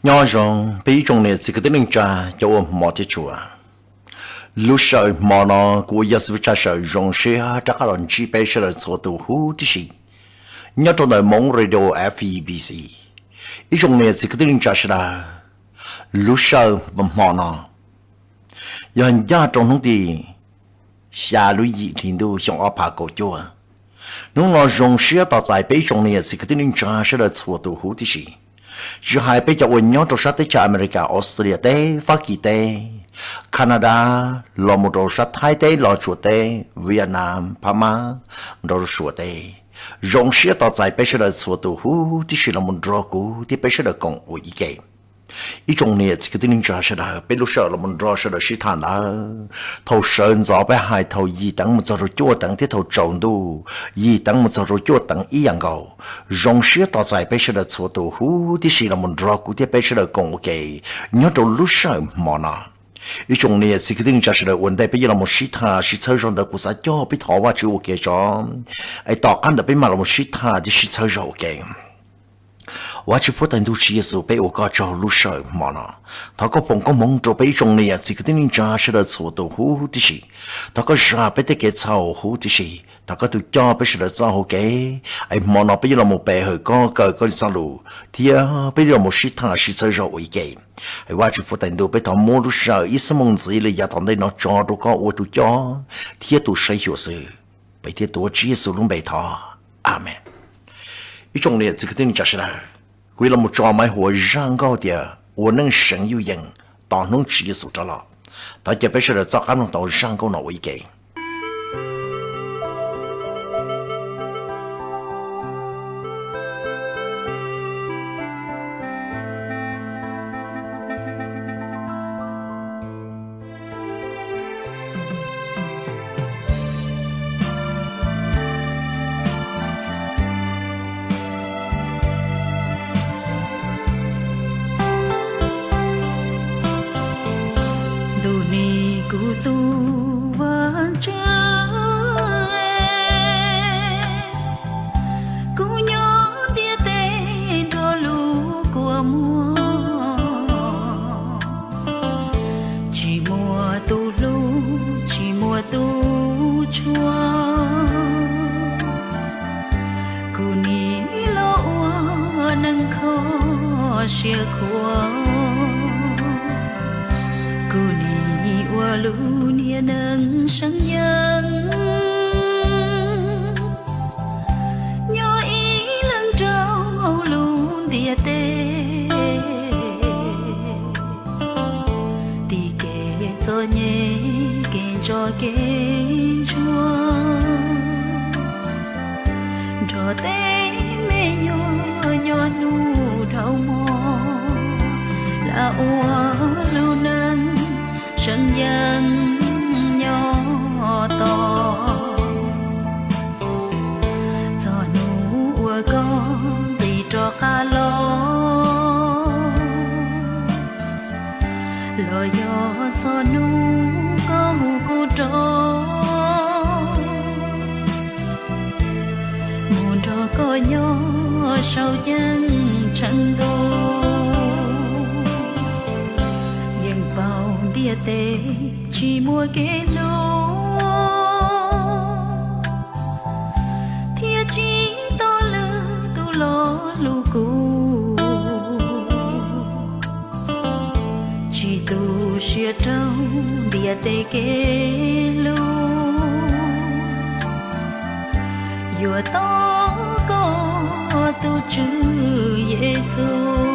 Nyob zoo peb ib tsoom niam txiv kwv tij neej tsa cov uas hmov thiab tshua. Lub sij hawm hmo no kuv uas yog xib hwb Tshaj Sawm zoo siab rov qab los ntsib peb sawv daws txhua tus huv tib si nyob rau ntawm Hmoob Radio F E B C. Ib tsoom niam txiv kwv tij neej tsa sawv daws, lub sij hawm hmo no yog ncaj rau hnub tim xya lub yim hli ntuj xyoo ob phav kaum cuaj. Hnub no zoo siab tos txais peb ib tsoom niam txiv kwv tij neej tsa sawv daws txhua tus huv tib si, tsis hais peb cov uas nyob rau sab teb chaws Amelikas, Australia teb, Fab Kis teb, Canada, los mus rau sab Thaib teb, Los Tsuas teb, Vietnam, Phab Mab, nrog rau Suav teb. Zoo siab tos txais peb sawv daws txhua tus huv tib si los mus nrog kuv thiab peb sawv daws koom ua ib ke. Ib tsoom niam txiv kwv tij neej tsa sawv daws, peb lub sij hawm los mus nrog sawv daws sib tham ntawd, thaum sawv ntxov peb hais thaum yim teev mus txog rau cuaj teev thiab thaum tsaus ntuj yim teev mus txog rau cuaj teev ib yam nkaus. Zoo siab tos txais peb sawv daws txhua tus huv tib si los mus nrog kuv thiab peb sawv daws koom ua ke nyob rau lub sij hawm hmo no. Ib tsoom niam txiv kwv tij neej tsa sawv daws, ua ntej peb yuav los mus sib tham sib txhawb zog ntawd kuv xav coj peb thov Vajtswv ua ke tso, es tom qab ntawd peb mam los sib tham thiab sib txhawb zog ua ke. Vajtswv Phuab Tais Ntuj Tswv Yexus, peb ua koj tsaug lub sij hawm hmo no. Thov koj foom koob hmoov rau peb ib tsoom niam txiv kwv tij neej tsa sawv daws txhua tus huv tib si. Thov koj zam peb tej kev txhaum huv tib si. Thov koj tus coj peb sawv daws txoj hau kev, es hmo no peb yuav los mus pe hawm koj, kawm koj txoj lus thiab peb yuav los sib tham sib txhawb zog ua ib ke. Vajtswv Phuab Tais Ntuj, peb thov muab lub sij hawm ib xuab moos ntxiv li yav tom ntej no tso rau koj ua tus coj thiab tus saib xyuas xwb. Peb thiaj tuav Tswv Yexus lub npe thov, Amees. Ib tsoom niam txiv kwv tij neej tsa sawv daws, kuv yuav los tso maiv huam zaj nkauj tias Ua Neej Seev Yuj Yees Tos Hnub Tswv Yexus Rov Los. Thov caw peb sawv daws txoj qab mloog tau zaj nkauj no ua ib ke. Ntuj nim kuv tus Vajtswv, kuv nyob ntiaj teb nrog lub kua muag, tsis muaj tus hlub tsis muaj tus tshua. Kuv nim los ua neeg kho siab khuav, kuv nim ua lub niag neeg seev yees, nyob ib leeg rau hauv lub ntiaj teb. Tim kev txom nyem kev ntso kev ntsuag, nrog tej me nyuam nyob hnub dhau hmo, lam ua lub neej seev yees nyob tos txog hnub uas koj nqis rov qab los, los yog txog hnub koj hu kuv rov mus nrog koj nyob saum ceeb tsheej ntuj. Yeej paub ntiaj teb tsis muaj kev hlub, thiab tsis tau lwm tus los hlub kuv. Tsis tu siab rau ntiaj teb kev hlub, yuav tau koj tus Tswv Yexus.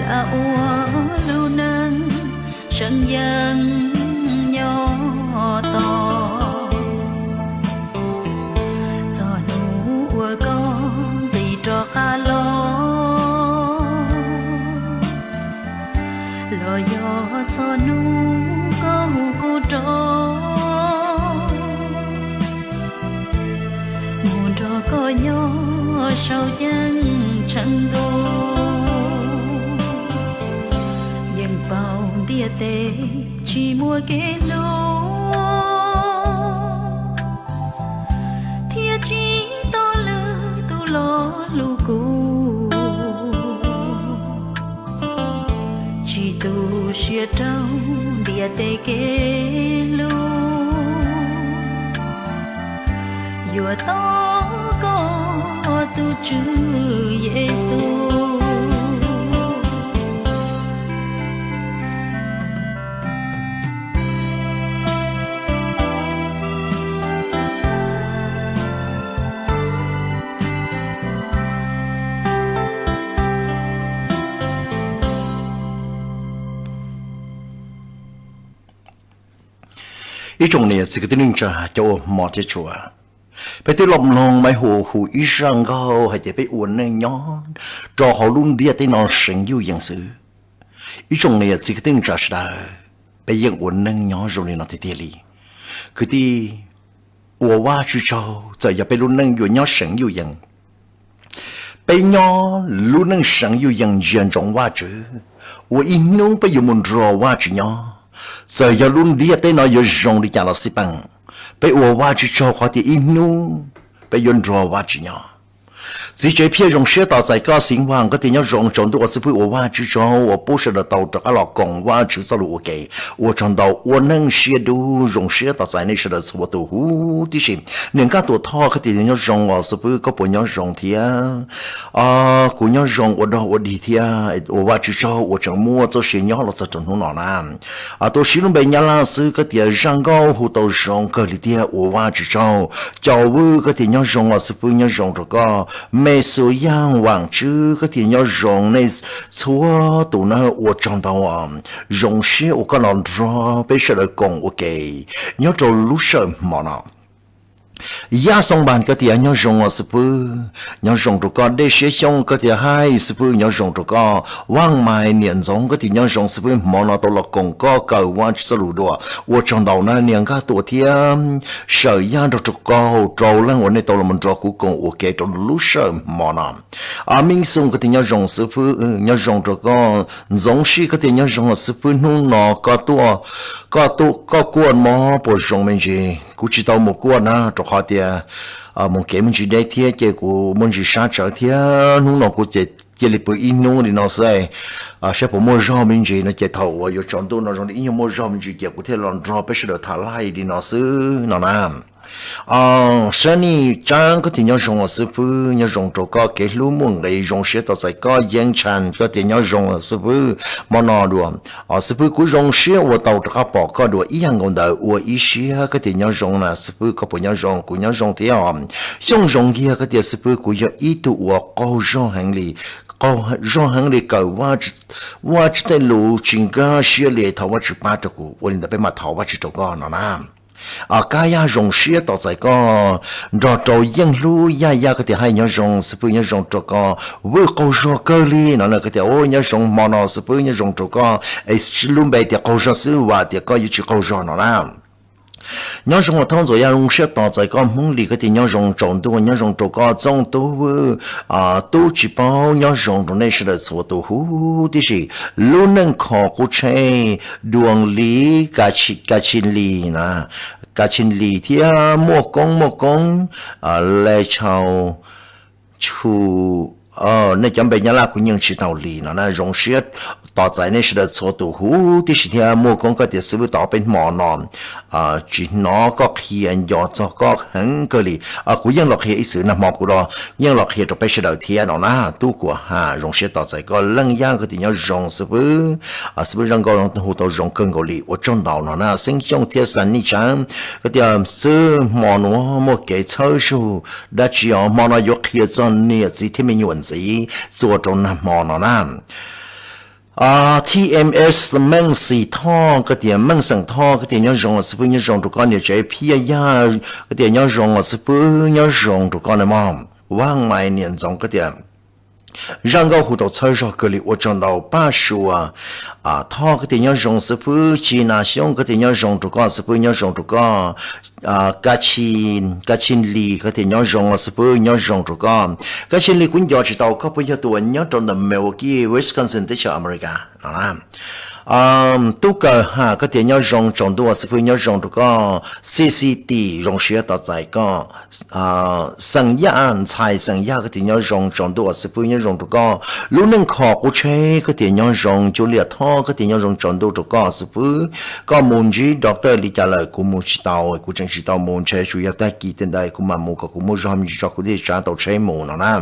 Lam ua lub neej seev yees nyob tos txog hnub uas koj nqis rov qab los, Yog txog hnub koj hu kuv rov mus nrog koj nyob saum yeeb tsheej ntuj, yeej paub ntiaj teb tsis muaj kev hlub, thiab tsis tau lwm tus los hlub kuv. Tsis tu siab rau ntiaj teb kev hlub, yuav tau koj tus Tswv Yexus. Ib tsoom niam txiv kwv tij neej tsa cov uas hmov thiab tshua, peb twb los mloog Maiv Hu hu ib zaj nkauj hais tias peb ua neej nyob rau hauv lub ntiaj teb no seev yuj yees xwb. Ib tsoom niam txiv kwv tij neej tsa sawv daws, peb yeej ua neej nyob zoo li no tiag tiag li. Kwv tij, ua Vajtswv tsaug txawm yog peb lub neej yuav nyob seev yuj yees, peb nyob lub neej seev yuj yees ntsia ntsoov Vajtswv, ua ib hnub peb yuav mus nrog Vajtswv nyob. Txawm yog lub ntiaj teb no yuav zoo li cas los xij peem, peb ua Vajtswv tsaug qhov tias ib hnub peb yuav nrog Vajtswv nyob. Txiv Tsev Phiaj, zoo siab tos txais koj. Xeev Vaj, koj tias nyob zoo, tsaus ntuj ua Xib Fwb ua Vajtswv tsaug uas pub sawv daws tau rov qab los koom Vajtswv txoj lus ua ke, ua tsaug ntau. Ua Neej Siab Dub, zoo siab tos txais nej sawv daws txhua tus huv tib si. Niam Nkaj Tuam Thoj, koj tias nyob zoo os Xib Fwb, koj puas nyob zoo thiab? Kuv nyob zoo ua dog ua dig thiab, ua Vajtswv tsaug uas tseem muaj txoj sia nyob los txog rau hnub no na. Tuam Siv Lub Npe Nyab Laj xwb, koj tias zaj nkauj hu tau zoo kawg li tiag, ua Vajtswv tsaug. Cau Vwj, koj tias nyob zoo os Xib Fwb, nyob zoo rau koj. Me Xus Yaj Vaam Tswb, koj tias nyob zoo, nej txhua tus na, ua tsaug ntau. Zoo siab uas koj los nrog peb sawv daws koom ua ke nyob rau lub sij hawm hmo no. Yaj Xoo Npas, koj tias nyob zoo os Xib Fwb, nyob zoo rau koj. Dej Siab Xyooj, koj tias hais Xib Fwb, nyob zoo rau koj. Vaaj Mais Niam Ntxoov, koj tias nyob zoo Xib Fwb, hmo no tau los koom koj kawm Vajtswv txoj lus dua, ua tsaug ntau na. Niam Nkaj Tuam thiab Sawm Yaj nrog rau koj rau leej uas nej tau los nrog kuv koom ua ke rau lub sij hawm hmo no. Meej Xoo, koj tias nyob zoo Xib Fwb, nyob zoo rau koj. Ntxoov Sij, koj tias nyob zoo Xib Fwb, hnub no koj tuaj, koj kuaj mob puas zoo me ntsis? Kuv tsis tau mus kuaj na, rau qhov tias mus kev muaj ntsis deb thiab ces kuv muaj ntsis sab tsawv thiab. Hnub no kuv ces cia li pw ib hnub li no xwb, saib puas muaj zog me ntsis no ces thaum uas yuav tsaus ntuj no zoo li ib nyuag muaj zog me ntsis ces kuv thiaj los nrog peb sawv daws tham laij li no xwb no na. Sab Nij Tsaab, koj tias nyob zoo Xib Fwb, nyob zoo rau koj. Kev Hlub Muaj Nqis, zoo siab tos txais koj. Yeeb Tshan, koj tias nyob zoo Xib Fwb, hmo no dua. Xib Fwb, kuv zoo siab uas tau rov qab pom koj dua ib yam nkaus ntawd, ua ib siab. Koj tias nyob zoo na Xib Fwb, koj puas nyob zoo? Kuv nyob zoo thiab os. Xyooj Zoo Kiag, koj tias Xib Fwb, kuv yog ib tug uas qaug zog heev li, qaug zog heev li kawm Vajtswv tej lus tsis nkag siab li, thov Vajtswv pab rau kuv. Ua li ntawd peb mam thov Vajtswv rau koj no na. Kab Yaj, zoo siab tos txais koj. Nrog rau Yeej Hlub Yaj Yaj, koj tias hais nyob zoo Xib Fwb, nyob zoo rau koj. Vwj, qaug zog kawg li no na, koj tias nyob zoo hmo no Xib Fwb, nyob zoo rau koj. Es lub npe tias qaug zog xwb, vam tias koj yuav tsis qaug zog no na. Nyob zoo Thoob Ntxuam Yaj, zoo siab tos txais koj. Hmoob Lis, koj tias nyob zoo tsaus ntuj, nyob zoo rau koj. Txooj Tub Vwj, Tub Tsis Paub, nyob zoo rau nej sawv daws txhua tus huv tib si. Lub Neej Kho Qub Tsheb, Duas Lis, Ka Tshi Lis na, Ka Tshi Lis thiab Muaj Koob, Muaj Koob, Le Chau Chu, nej cov npe Nyab Laj kuv yeej tsis tau li no na. Zoo siab tos txais nej sawv daws txhua tus huv tib si thiab. Muaj Koob, koj tias Xib Fwb, tos peb hmo no tsis hnov koj qhia nco txog koj heev kawg li. Kuv yeej los qhia ib txwm nag hmo kuv los yeej los qhia rau peb sawv daws thiab no na. Tub Kuam Ha, zoo siab tos txais koj. Leej Yaj, koj tias nyob zoo Xib Fwb, Xib Fwb, zaj nkauj hu tau zoo kawg nkaus li, ua tsaug ntau no na. Xeeb Xyooj thiab Xa Nij Tsaab, koj tias Xib Fwb, hmo no muaj kev txhawb zug dab tsi os? Hmo no yuav qhia txog niam txiv thiab me nyuam ntxiv txua rau nag hmo no na. T M S Meej Xeem Thoj, koj tias, Meej Xeem Thoj, koj tias nyob zoo Xib Fwb, nyob zoo rau koj. Niam Tsev Phiaj Yaj, koj tias nyob zoo Xib Fwb, nyob zoo rau koj na mog. Vaaj Mais Niam Ntxoov, koj tias Zaj nkauj hu tau txhawb zog kawg li, ua tsaug ntau Paj Suav. Thoj koj tias nyob zoo xib fwb, Tsi Na Xyooj koj tias nyob zoo rau koj xib fwb, nyob zoo rau koj. Kab Tshij Lis koj tias nyob zoo xib fwb, nyob zoo rau koj. Kab Tshij Lis, kuv nco tsis tau koj puas yog tus uas nyob rau ntawm Milwaukee, Wisconsin teb chaws Amelikas no na. Tub Kaws Ham koj tias nyob zoo tsaus ntuj xib fwb, nyob zoo rau koj. C C T, zoo siab tos txais koj. Xeem Yaj, Ntxhais Xeem Yaj koj tias nyob zoo tsaus ntuj xib fwb, nyob zoo rau koj. Lub Neej Kho Qub Tsheb koj tias nyob zoo, Cuj Liam Thoj koj tias nyob zoo tsaus ntuj rau koj xib fwb. Koj mus ntsib doctor li cas lawm? Kuv mus tsis tau, kuv tseem tsis tau mus, ntshe tsuas yog tag kis tej ntawd kuv mam mus kom kuv muaj zog me ntsis tso kuv thiaj tsav tau tsheb mus no na.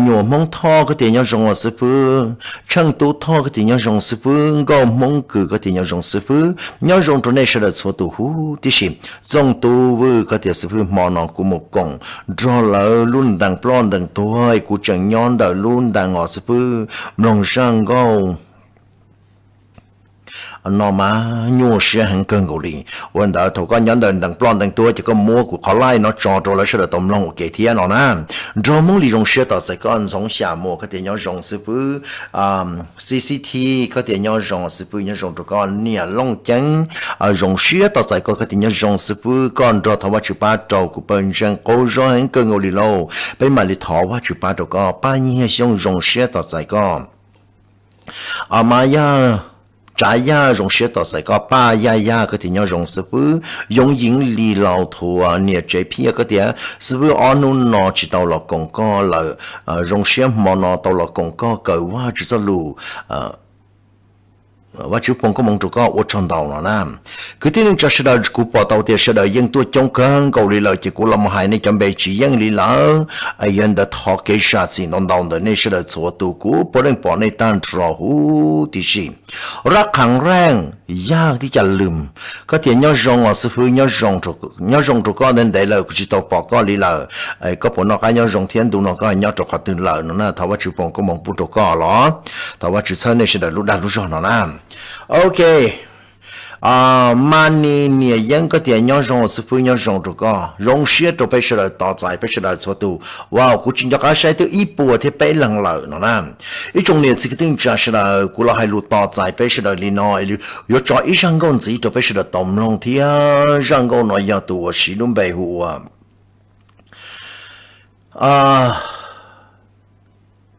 Nyuam Hmoob Thoj koj tias nyob zoo xib fwb. Tsheej Tub Thoj koj tias nyob zoo xib fwb. Nkauj Hmoob Kws koj tias nyob zoo xib fwb, nyob zoo rau nej sawv daws txhua tus huv tib si. Txooj Tub Vwj koj tias xib fwb, hmo no kuv mus koom nrog lawv lub ntees ploj ntees tuag, kuv tseem nyob ntawm lub ntees os xib fwb, mloog zaj nkauj no mas nyuaj siab heev kawg nkaus li. Ua ntawd thaum koj nyob ntawm ntees ploj ntees tuag ces koj muab kuv qhov like no tso rau lawv sawv daws tau mloog ua ke thiab no na. Nraug Hmoob Lis, zoo siab tos txais koj. Ntxoov Xya Muas koj tias nyob zoo xib fwb. C C T koj tias nyob zoo xib fwb, nyob zoo rau koj. Niam Looj Ceeb, zoo siab tos txais koj, koj tias nyob zoo xib fwb, koj nrog thov Vajtswv pab rau kuv pawg ntseeg qaug zog heev kawg nkaus li lauj, peb mam li thov Vajtswv pab rau koj. Paj Nyiag Xyooj, zoo siab tos txais koj. Mas Yaj, Tsav Yaj, zoo siab tos txais koj. Paj Yaj Yaj koj tias nyob zoo xib fwb. Yoov Yeev Lis Laus Thuam, niam tsev phiaj koj tias xib fwb, ob hnub no tsis tau los koom koj lawm, zoo siab hmo no tau los koom koj kawm Vajtswv txoj lus. Vajtswv foom koob hmoov rau koj, ua tsaug ntau no na. Kwv tij neej tsa sawv daws, kuv pom tau tias sawv daws yeej tuaj coob kawg nkaus li lawm ces kuv los mus hais nej cov npe tsis yeej li lawm. Yog li ntawd thov kev zam txim ntau ntau ntawm nej sawv daws txhua tus, kuv puav leej pom nej tag nrho huv tib si. Rab Qhaav Reej, Yaj Tib Cas Lwm, koj tias nyob zoo os xib fwb, nyob zoo rau koj. Ntev ntev lawm kuv tsis tau pom koj li lawm, koj puas noj qab nyob zoo thiab ntu no koj nyob rau qhov twg lawm no na? Thov Vajtswv foom koob hmoov pub rau koj los thov Vajtswv txhawb nej sawv daws lub dag lub zog no na. Ok. Mani Niam Yeeb koj tias nyob zoo xib fwb, nyob zoo rau koj. Zoo siab rau peb sawv daws, tos txais peb sawv daws txhua tus. Wow, kuv tsis nco qab saib twb ib puas thiab peb leeg lawm no na. Ib tsoom niam txiv kwv tij neej tsa sawv daws, kuv los hais lus tos txais peb sawv daws li no, yuav tso ib zaj nkauj ntxiv rau peb sawv daws tau mloog thiab. Zaj nkauj no yog tus uas siv lub npe hu ua,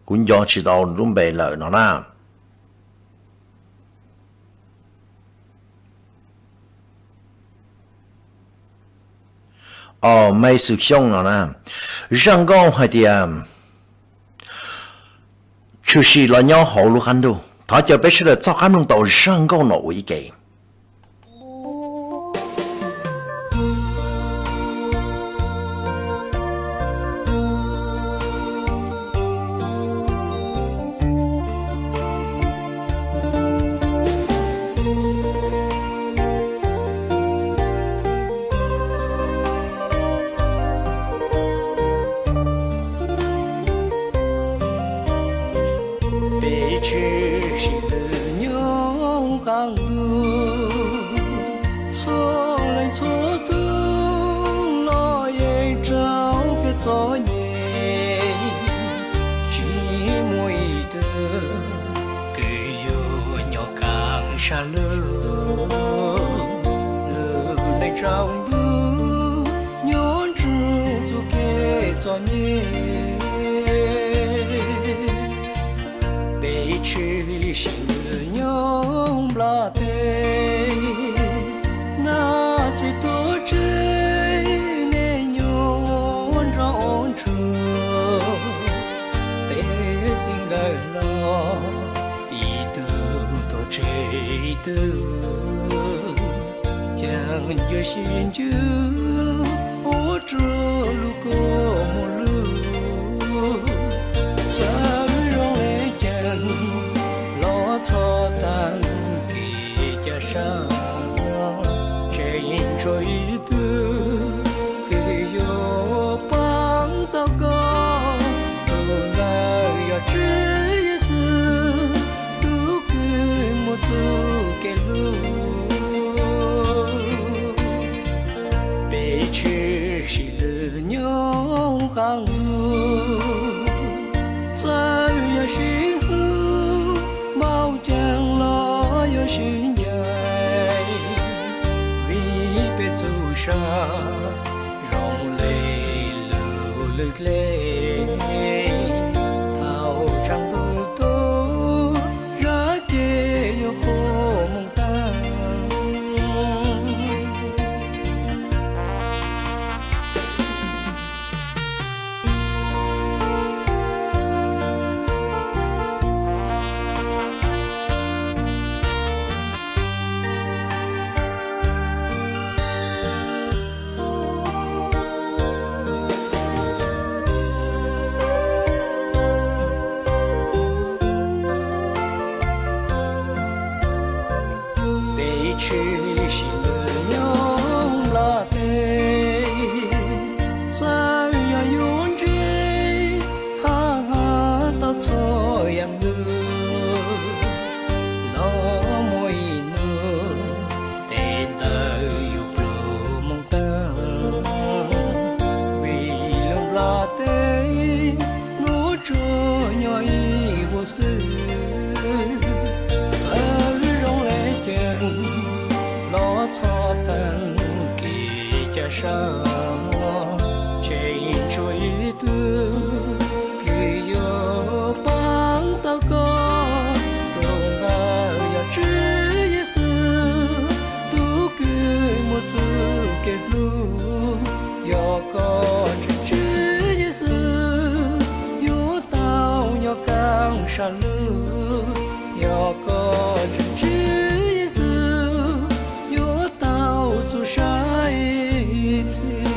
kuv nco tsis tau lub npe lawm no na. Os, Maiv Xwm Xyooj no na. Zaj nkauj hais tias tshwm sim los nyob hauv lub qab ntuj. Thov caw peb sawv daws txoj qab mloog tau zaj nkauj no ua ib ke. Peb tshwm sim lwm nyob qab ntuj, txhua leej txhua tus los yeej raug kev txom nyem, tsis muaj ib tug kws yuav nyob kaam sab lug. Lwm leej tsaus ntuj nyob ntsug txuj kev txom nyem. Peb tshwm sim lwm nyob nplaj teb, nab txiv tuag tseg me nyuam nrog ua ntsuag. Peb txiv nkawd los ib tug tuag tseg ib tug, caag yuav sib ntsib ua rua lug kuj muaj lug. Txawm zoo le caag los txhob taag kev ca sab, tseem tshuav ib tug kws yuav paab tau koj. Tug ntawd yog Tswv Yexus, tug kws muaj txuj kev hlub. Peb tshwm sim lwm nyob qab ntuj, txawm Tshwm sim nyob nplaj teb, txawm yog yuav ntsib hab hab tau txhua yam lug, los muaj ib nub tes taw yuav pluag moog taag. Vim lub nplaj teb nuav tsuas nyob ib vuag xwb, xav zoo le caag los txhob taag kev ca sab muag, tseem tshuav ib tug kws yuav paab tau koj. Tus ntawd yog Tswv Yexus, tug kws muaj txuj kev hlub. Yog koj ntseeg Tswv Yexus, yuav tau nyob kaaj sab lug. Yog koj ntseeg Tswv Yexus, yuav tau txuj sai txhij.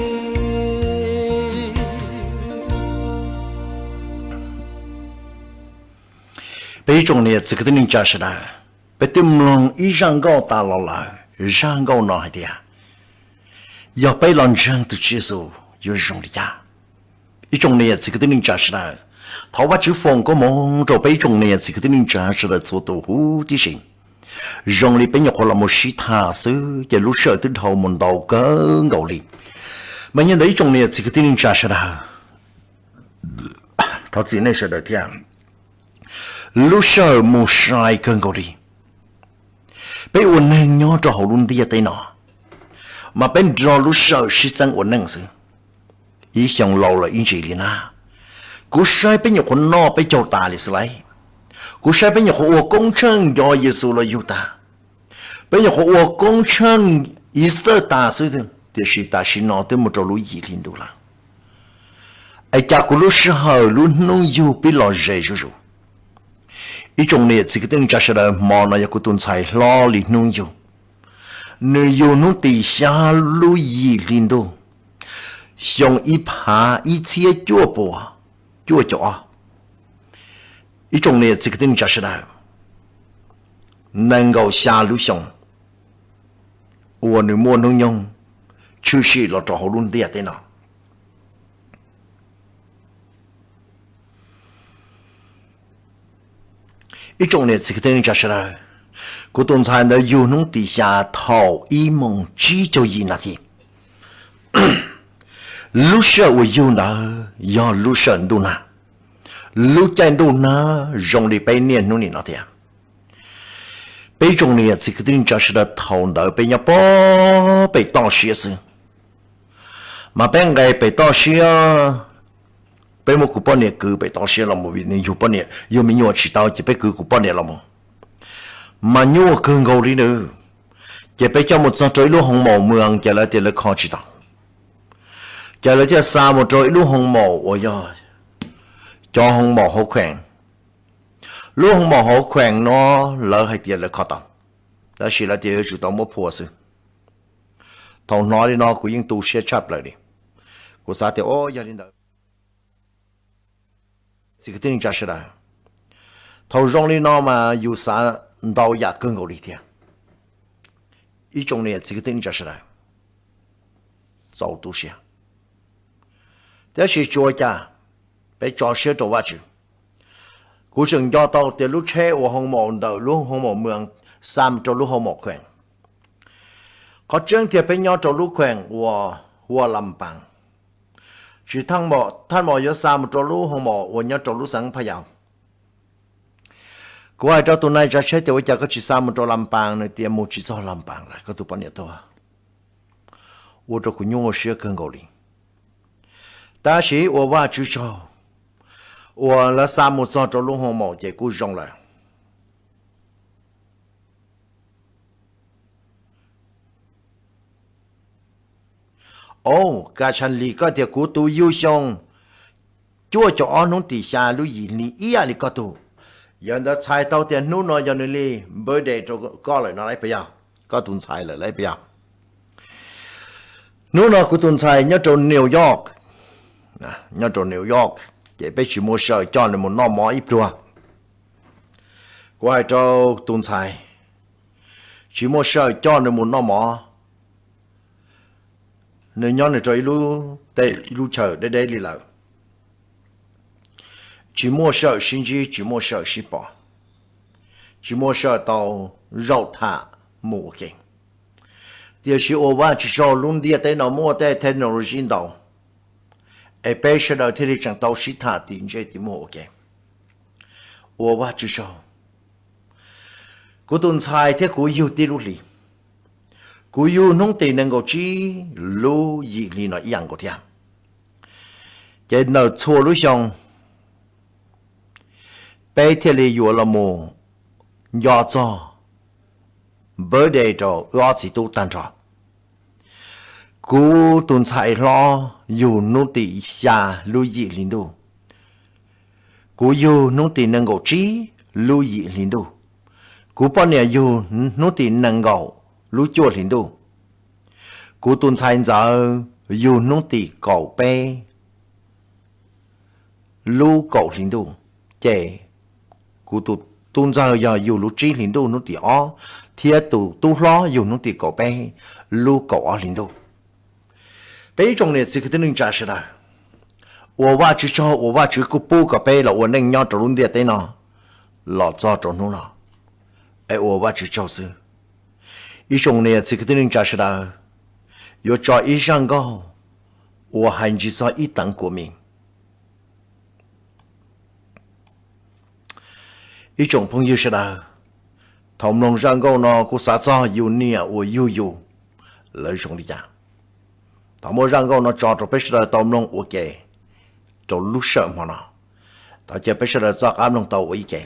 Peb ib tsoom niam txiv kwv tij neej tsa sawv daws, peb twb mloog ib zaj nkauj tas los lawm. Zaj nkauj no hais tias, yog peb los ntseeg tus Tswv Yexus yuav zoo li cas. Ib tsoom niam txiv kwv tij neej tsa sawv daws, thov Vajtswv foom koob moov rau peb ib tsoom niam txiv kwv tij neej tsa sawv daws txhua tus huv tib si. Zoo li peb nyuam qhuav los mus sib tham xwb ces lub sij hawm twb dhau mus ntau kawg nkaus li. Mas nyob ntawm ib tsoom niam txiv kwv tij neej tsa sawv daws, thov txim nej sawv daws thiab, lub sij hawm mus sai kawg nkaus li. Peb ua neeg nyob rau hauv lub ntiaj teb no, mas peb nrog lub sij hawm sib txeeb ua neej xwb. Ib xyoo laus lawm ib ntsis li na, kuv saib peb nyuam qhuav noj peb caug tas li xwb lauj. Kuv saib peb nyuam qhuav ua koob tsheej nco Yexus los yug tag. Peb nyuam qhuav ua koob tsheej Easter tas xwb, tiam sis tam sim no twb mus rau lub yim hli ntuj lawm. Es cas kuv lub sij hawm lub hnub yug pib los ze zuj zus? Ib tsoom niam txiv kwv tij neej tsa sawv daws, hmo no yog kuv tus ntxhais hlob li hnub yug. Nws yug hnub tim xya lub yim hli ntuj, xyoo ib phav ib txhiab cuaj puas cuaj caum ob. Ib tsoom niam txiv kwv tij neej tsa sawv daws, nees nkaum xya lub xyoo uas nws muaj hnub nyoog tshwm sim los rau hauv lub ntiaj teb no. Ib tsoom niam txiv kwv tij neej tsa sawv daws, kuv tus ntxhais ntawd yug hnub tim xya thaum ib moos tsib caug yim nas this. Lub sij hawm uas yug ntawd yog lub sij hawm ntuj nag, lub caij ntuj nag zoo li peb niaj hnub nim no thiab. Peb ib tsoom niam txiv kwv tij neej tsa sawv daws, thaum ntawd peb nyob pem toj siab xwb. Mas peb nqes pem toj siab, peb muab kuv poj niam kwv pem toj siab los mus vim nws yug poj niam, yug me nyuam tsis tau ces peb kwv kuv poj niam los mus. Mas nyuaj kawg nkaus li nawb. Ces peb coj mus txog rau ib lub hoo maum mws ces lawv tias lawv kho tsis tau. Ces lawv thiaj xa mus rau ib lub hoo maum uas yog cov hoo maum hauv kheem. Lub hoo maum hauv kheem no lawv hais tias lawv kho tau, tab sis lawv tias yuav tsum tau muab phua xwb. Thaum hnov li no kuv yeej tu siab tshaj plaws li. Kuv xav tias, o, yog li ntawd, txiv kwv tij neej tsa sawv daws, thaum zoo li no mas yus xav ntau yam kawg nkaus li thiab. Ib tsoom niam txiv kwv tij neej tsa sawv daws, txaus tu siab. Tab sis tsuas cas peb tso siab rau Vajtswv. Kuv tseem nco tau tias lub tsheb uas hoo maum ntawm lub hoo maum mws xa rau lub hoo maum kheem, qhov tseeb tiag peb nyob rau lub kheem uas hu ua Las Pas, tsis thaj maum yuav xa mus rau lub hoo maum uas nyob rau lub xeev Phaj Yau. Kuv hais rau tus nai tsav tsheb tias ua cas koj tsis xa mus rau Las Pas, nws tias mus tsis txog Las Pas lawm koj tus poj niam tuag. Ua rau kuv nyuaj siab kawg nkaus li. Tab sis ua Vajtswv tsaug uas lawv xa mus txog rau lub hoo maum ces kuj zoo lawm. O, Kav Tsha Lis, koj tias kuv tus yug xyoo cuaj caum ob hnub tim xya lub yim hli ib yam li koj tug. Yog ntawd txhais tau tias hnub no yog nws li birthday rau koj lawm no lauj puas yog? Koj tus ntxhais lawm lauj puas yog? Hnub no kuv tus ntxhais nyob rau New York, nyob rau New York, ces peb tsis muaj sij hawm coj nws mus noj mov ib pluag. Kuv hais rau tus ntxhais, Tsis muaj sij hawm coj nws mus noj mov, nws nyob nws rau ib lub teb ib lub chaw deb deb li lawm. Tsis muaj sij hawm sib ntsib, tsis muaj sij hawm sib pom, tsis muaj sij hawm tau zaum tham mus ua ke. Tiam sis ua Vajtswv tsaug, lub ntiaj teb no muaj tej technology ntau, es peb sawv daws thiaj li tseem tau sib tham tim ntsej tim muag ua ke. Ua Vajtswv tsaug. Kuv tus ntxhais thiab kuv yug tib lub hli. Kuv yug hnub tim nees nkaum tsib lub yim hli no ib yam nkaus thiab. Ces ntawm txhua lub xyoo peb thiaj li yuav los mus nco txog birthday rau wb ob txiv tub tag nrho. Kuv tus ntxhais hlob yug hnub tim xya lub yim hli ntuj. Kuv yug hnub tim nees nkaum tsib lub yim hli ntuj. Kuv poj niam yug hnub tim nees nkaum lub cuaj hli ntuj. Kuv tus ntxhais ntxawm yug hnub tim kaum peb lub kaum hli ntuj, ces kuv tus tub ntxawg yog yug lub tsib hli ntuj hnub tim ob, thiab tus tub hlob yug hnub tim kaum peb lub kaum ob hli ntuj. Peb ib tsoom niam txiv kwv tij neej tsa sawv daws, ua Vajtswv tsaug, ua Vajtswv kuj pub kom peb los ua neej nyob rau lub ntiaj teb no los txog rau hnub no, es ua Vajtswv tsaug xwb. Ib tsoom niam txiv kwv tij neej tsa sawv daws, yuav tso ib zaj nkauj uas hais ntsig txog ib teev kua mis. Ib tsoom phooj ywg sawv daws, thaum mloog zaj nkauj no kuv xav txog yus niam uas yug yus, lawv zoo li cas. Thaum muab zaj nkauj no tso rau peb sawv daws tau mloog ua ke rau lub sij hawm hmo no, thov caw peb sawv daws txoj qab mloog tau ua ib ke.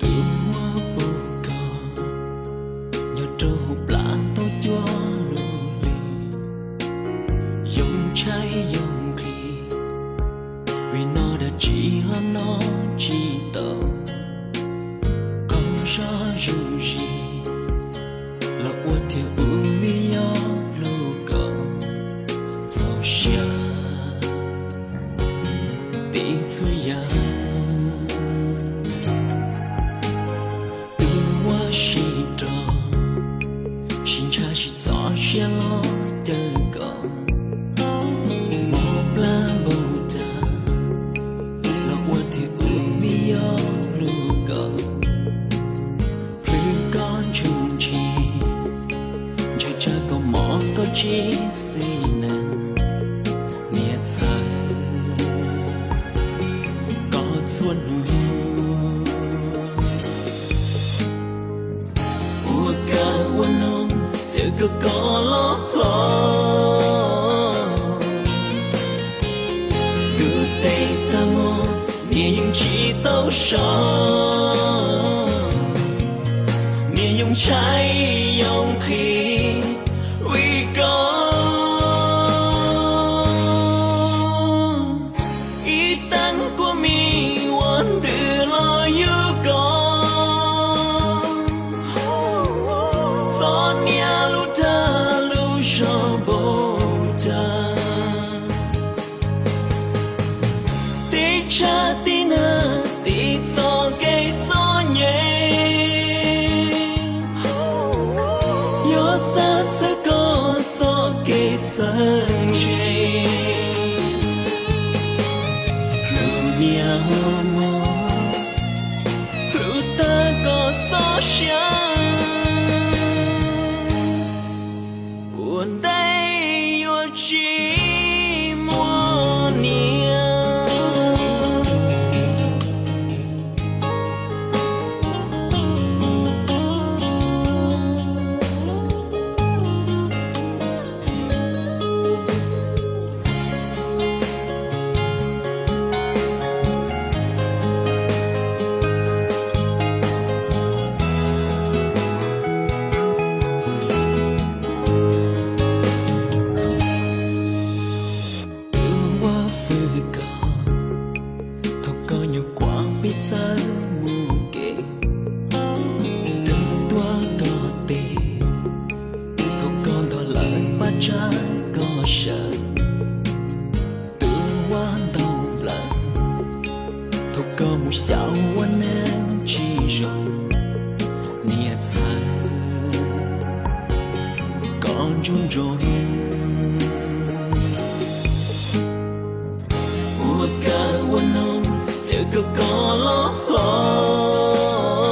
Tus muaj pub kos nyob rau hauv plab tau cuag lub hli, yoo tshaib yoo nqhis, vim no dab tsi ho no tsis tau. Qaug zog zuj zus los ua thiaj ua vim yog hlub koj, txaus siab tib txhua yam. Tus muaj sij rau sib ntshai sib txo siab los caw koj, mob plab npaum cas los ua thiaj ua vim yog hlub koj. Plhws koj ntshoo ntshis, ntshai tsam koj mob koj tsis xis neej, niam txhawj koj txhua hnub. Ua kab ua noog caw koj koj los hlob, ntuj teb tag hmo niam yeej tsis tau so, niam yoo tshaib yoo nqhis vim koj. Ib teev kua mis ua ntws los yug koj, txom nyem lub dag lub zog npaum cas, tib tshab tib nag tib txoj kev txom nyem, yuav xav txog koj txoj kev txawj ntse. Hlub niam hmo, hlub tag koj txoj sia, ua ntej yuav tsis muaj niam. zoo. Ua kawm ua noog, caw koj koj loj hlob.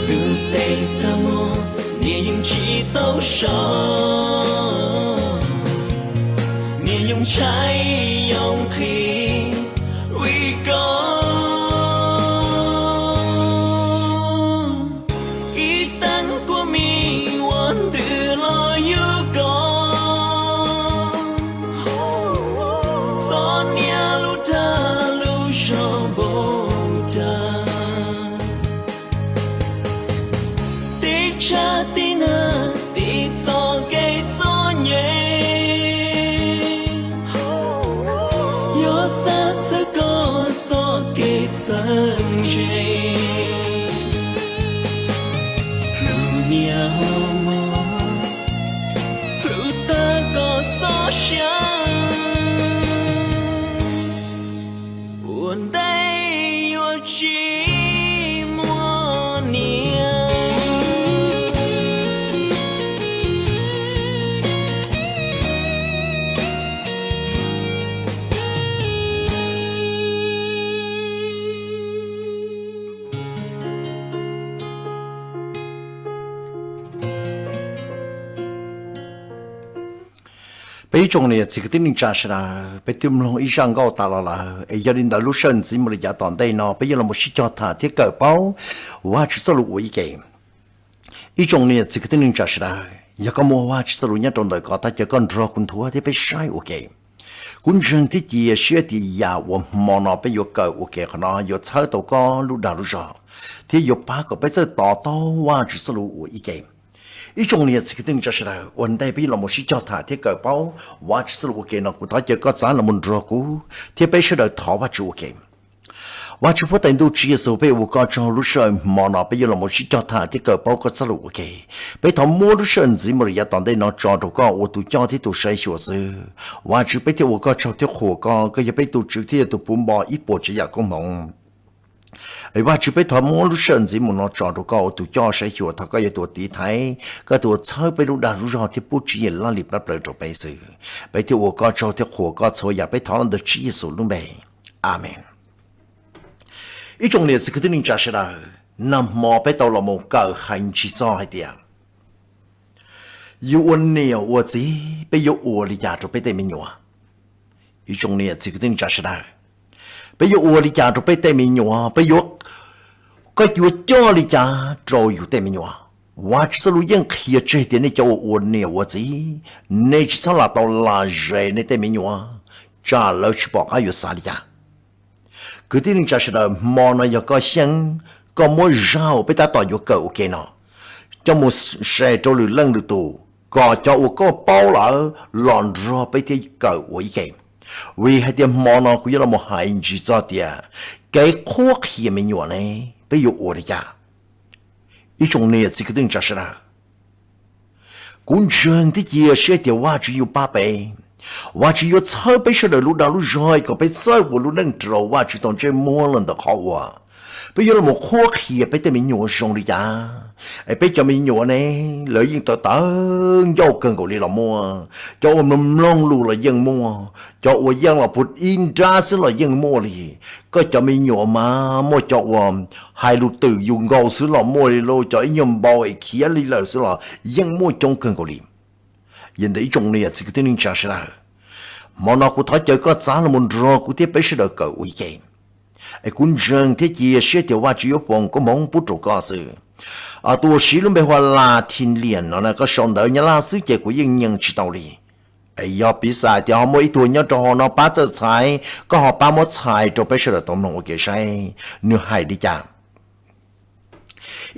Tus tes tag mus, niam yeej tsis tau so. Niam yoo ntshai yoo nqhis, vim koj ib teev kuv mis ua ntws los yug koj. Txom nyem lub dag lub zog npaum cas, tib tshab tib nag tib txoj kev txom nyem, yuav xav txog koj txoj kev txawj ntse. Hlub niam mos, hlub tag koj txoj sia, ua ntej yuav tsis muaj niam. Peb ib tsoom niam txiv kwv tij neej tsa sawv daws, peb twb mloog ib zaj nkauj tas los lawm, es yog li ntawd lub sij hawm ntxiv mus li cas tom ntej no peb yuav los mus sib cog tham thiab kawm paub Vajtswv txoj lus ua ib ke. Ib tsoom niam txiv kwv tij neej tsa sawv daws, yog koj muaj Vajtswv txoj lus nyob rau ntawm koj, thov caw koj nrog kuv nthuav thiab peb saib ua ke. Kuv ntseeg thiab cia siab tias yam uas hmo no peb yuav kawm ua ke qhov no yuav txhawb tau koj lub dag lub zog, thiab yuav pab kom peb txawj to taub Vajtswv txoj lus ua ib ke. Ib tsoom niam txiv kwv tij neej tsa sawv daws, ua ntej peb yuav los mus sib cog tham thiab kawm paub Vajtswv txoj lus ua ke no, kuv thov caw koj txav los mus nrog kuv thiab peb sawv daws thov Vajtswv ua ke. Vajtswv puag ta ntuj Tswv Yexus, peb ua koj tsaug lub sij hawm hmo no peb yuav los mus sib cog tham thiab kawm paub koj txoj lus ua ke. Peb thov muab lub sij hawm ntxiv mus rau yav tom ntej no tso rau koj ua tus coj thiab tus saib xyuas xwb. Vajtswv, peb thiaj ua koj tsaug thiab qhuas koj, koj yog peb tus Tswv thiab yog tus puv npo ib puas tsav yam koob hmoov. Vajtswv, peb thov muab lub sij hawm ntxiv mus no tso rau koj ua tus coj saib xyuas, thov koj yuav tus tiv thaiv, koj tus txhawb peb lub dag lub zog thiab pub tswv yim laj lim plab plaws rau peb xwb. Peb thiaj ua koj tsaug thiab qhuas koj txhua yam, peb thov los ntawm Tswv Yexus lub npe. Amees. Ib tsoom niam txiv kwv tij neej tsa sawv daws, nag hmo peb tau los mus kawm hais ntsig txog hais tias yus ua niam ua txiv peb yuav ua li cas rau peb tej me nyuam. Ib tsoom niam txiv kwv tij neej tsa sawv daws, peb yuav ua li cas rau peb tej me nyuam, peb yuav, koj yuav coj li cas rau yus tej me nyuam? Vajtswv txoj lus yeej qhia tseg tias nej cov uas ua niam ua txiv, nej tsis txhob lam tau lam zes nej tej me nyuam, tsam lawv tsis pom qab yuav xav li cas. Kwv tij neej tsa sawv daws, hmo no yog koj xyeej, koj muab zaj uas peb tab tom yuav kawm ua ke no coj mus share rau lwm leej lwm tus, kom cov uas koj paub lawm los nrog peb thiab kawm ua ib ke. Vim hais tias hmo no kuv yuav los mus hais ntsig txog tias kev qhuab qhia me nyuam ne, peb yuav ua li cas? Ib tsoom niam txiv kwv tij neej tsa sawv daws, kuv ntseeg thiab cia siab tias Vajtswv yuav pab peb. Vajtswv yuav txhawb peb sawv daws lub dag lub zog kom peb txawj ua lub neej rau Vajtswv tau ntsej muag los ntawm qhov uas peb yuav los qhuab qhia peb tej me nyuam zoo li cas. Es peb cov me nyuam ne, lawv yeej tawv tawv ncauj kawg nkaus li los muaj, cov uas mloog mloog lus los yeej muaj, cov uas yeej los pug ib nrab xwb los yeej muaj li. Koj cov me nyuam mas muaj cov uas hais lus twm yus nkaus xwb los muaj li lauj, cov ib nyuag npau es khiav li lawm xwb los yeej muaj coob kawg nkaus li. Yog ntawd ib tsoom niam txiv kwv tij neej tsa sawv daws, hmo no kuv thov caw koj txav los mus nrog kuv thiab peb sawv daws kawm ua ib ke. Es kuv ntseeg thiab cia siab tias Vajtswv yuav foom koob hmoov pub rau koj xwb. Tus uas siv lub npe hu ua Las This Lias no na, koj sau ntawv Nyab Laj xwb ces kuv yeej nyeem tsis tau li. Es yog piv xam tias ho muaj ib tug nyob rau hauv no pab txawj txhais, koj ho pab muab txhais rau peb sawv daws tau mloog ua ke saib nws hais li cas.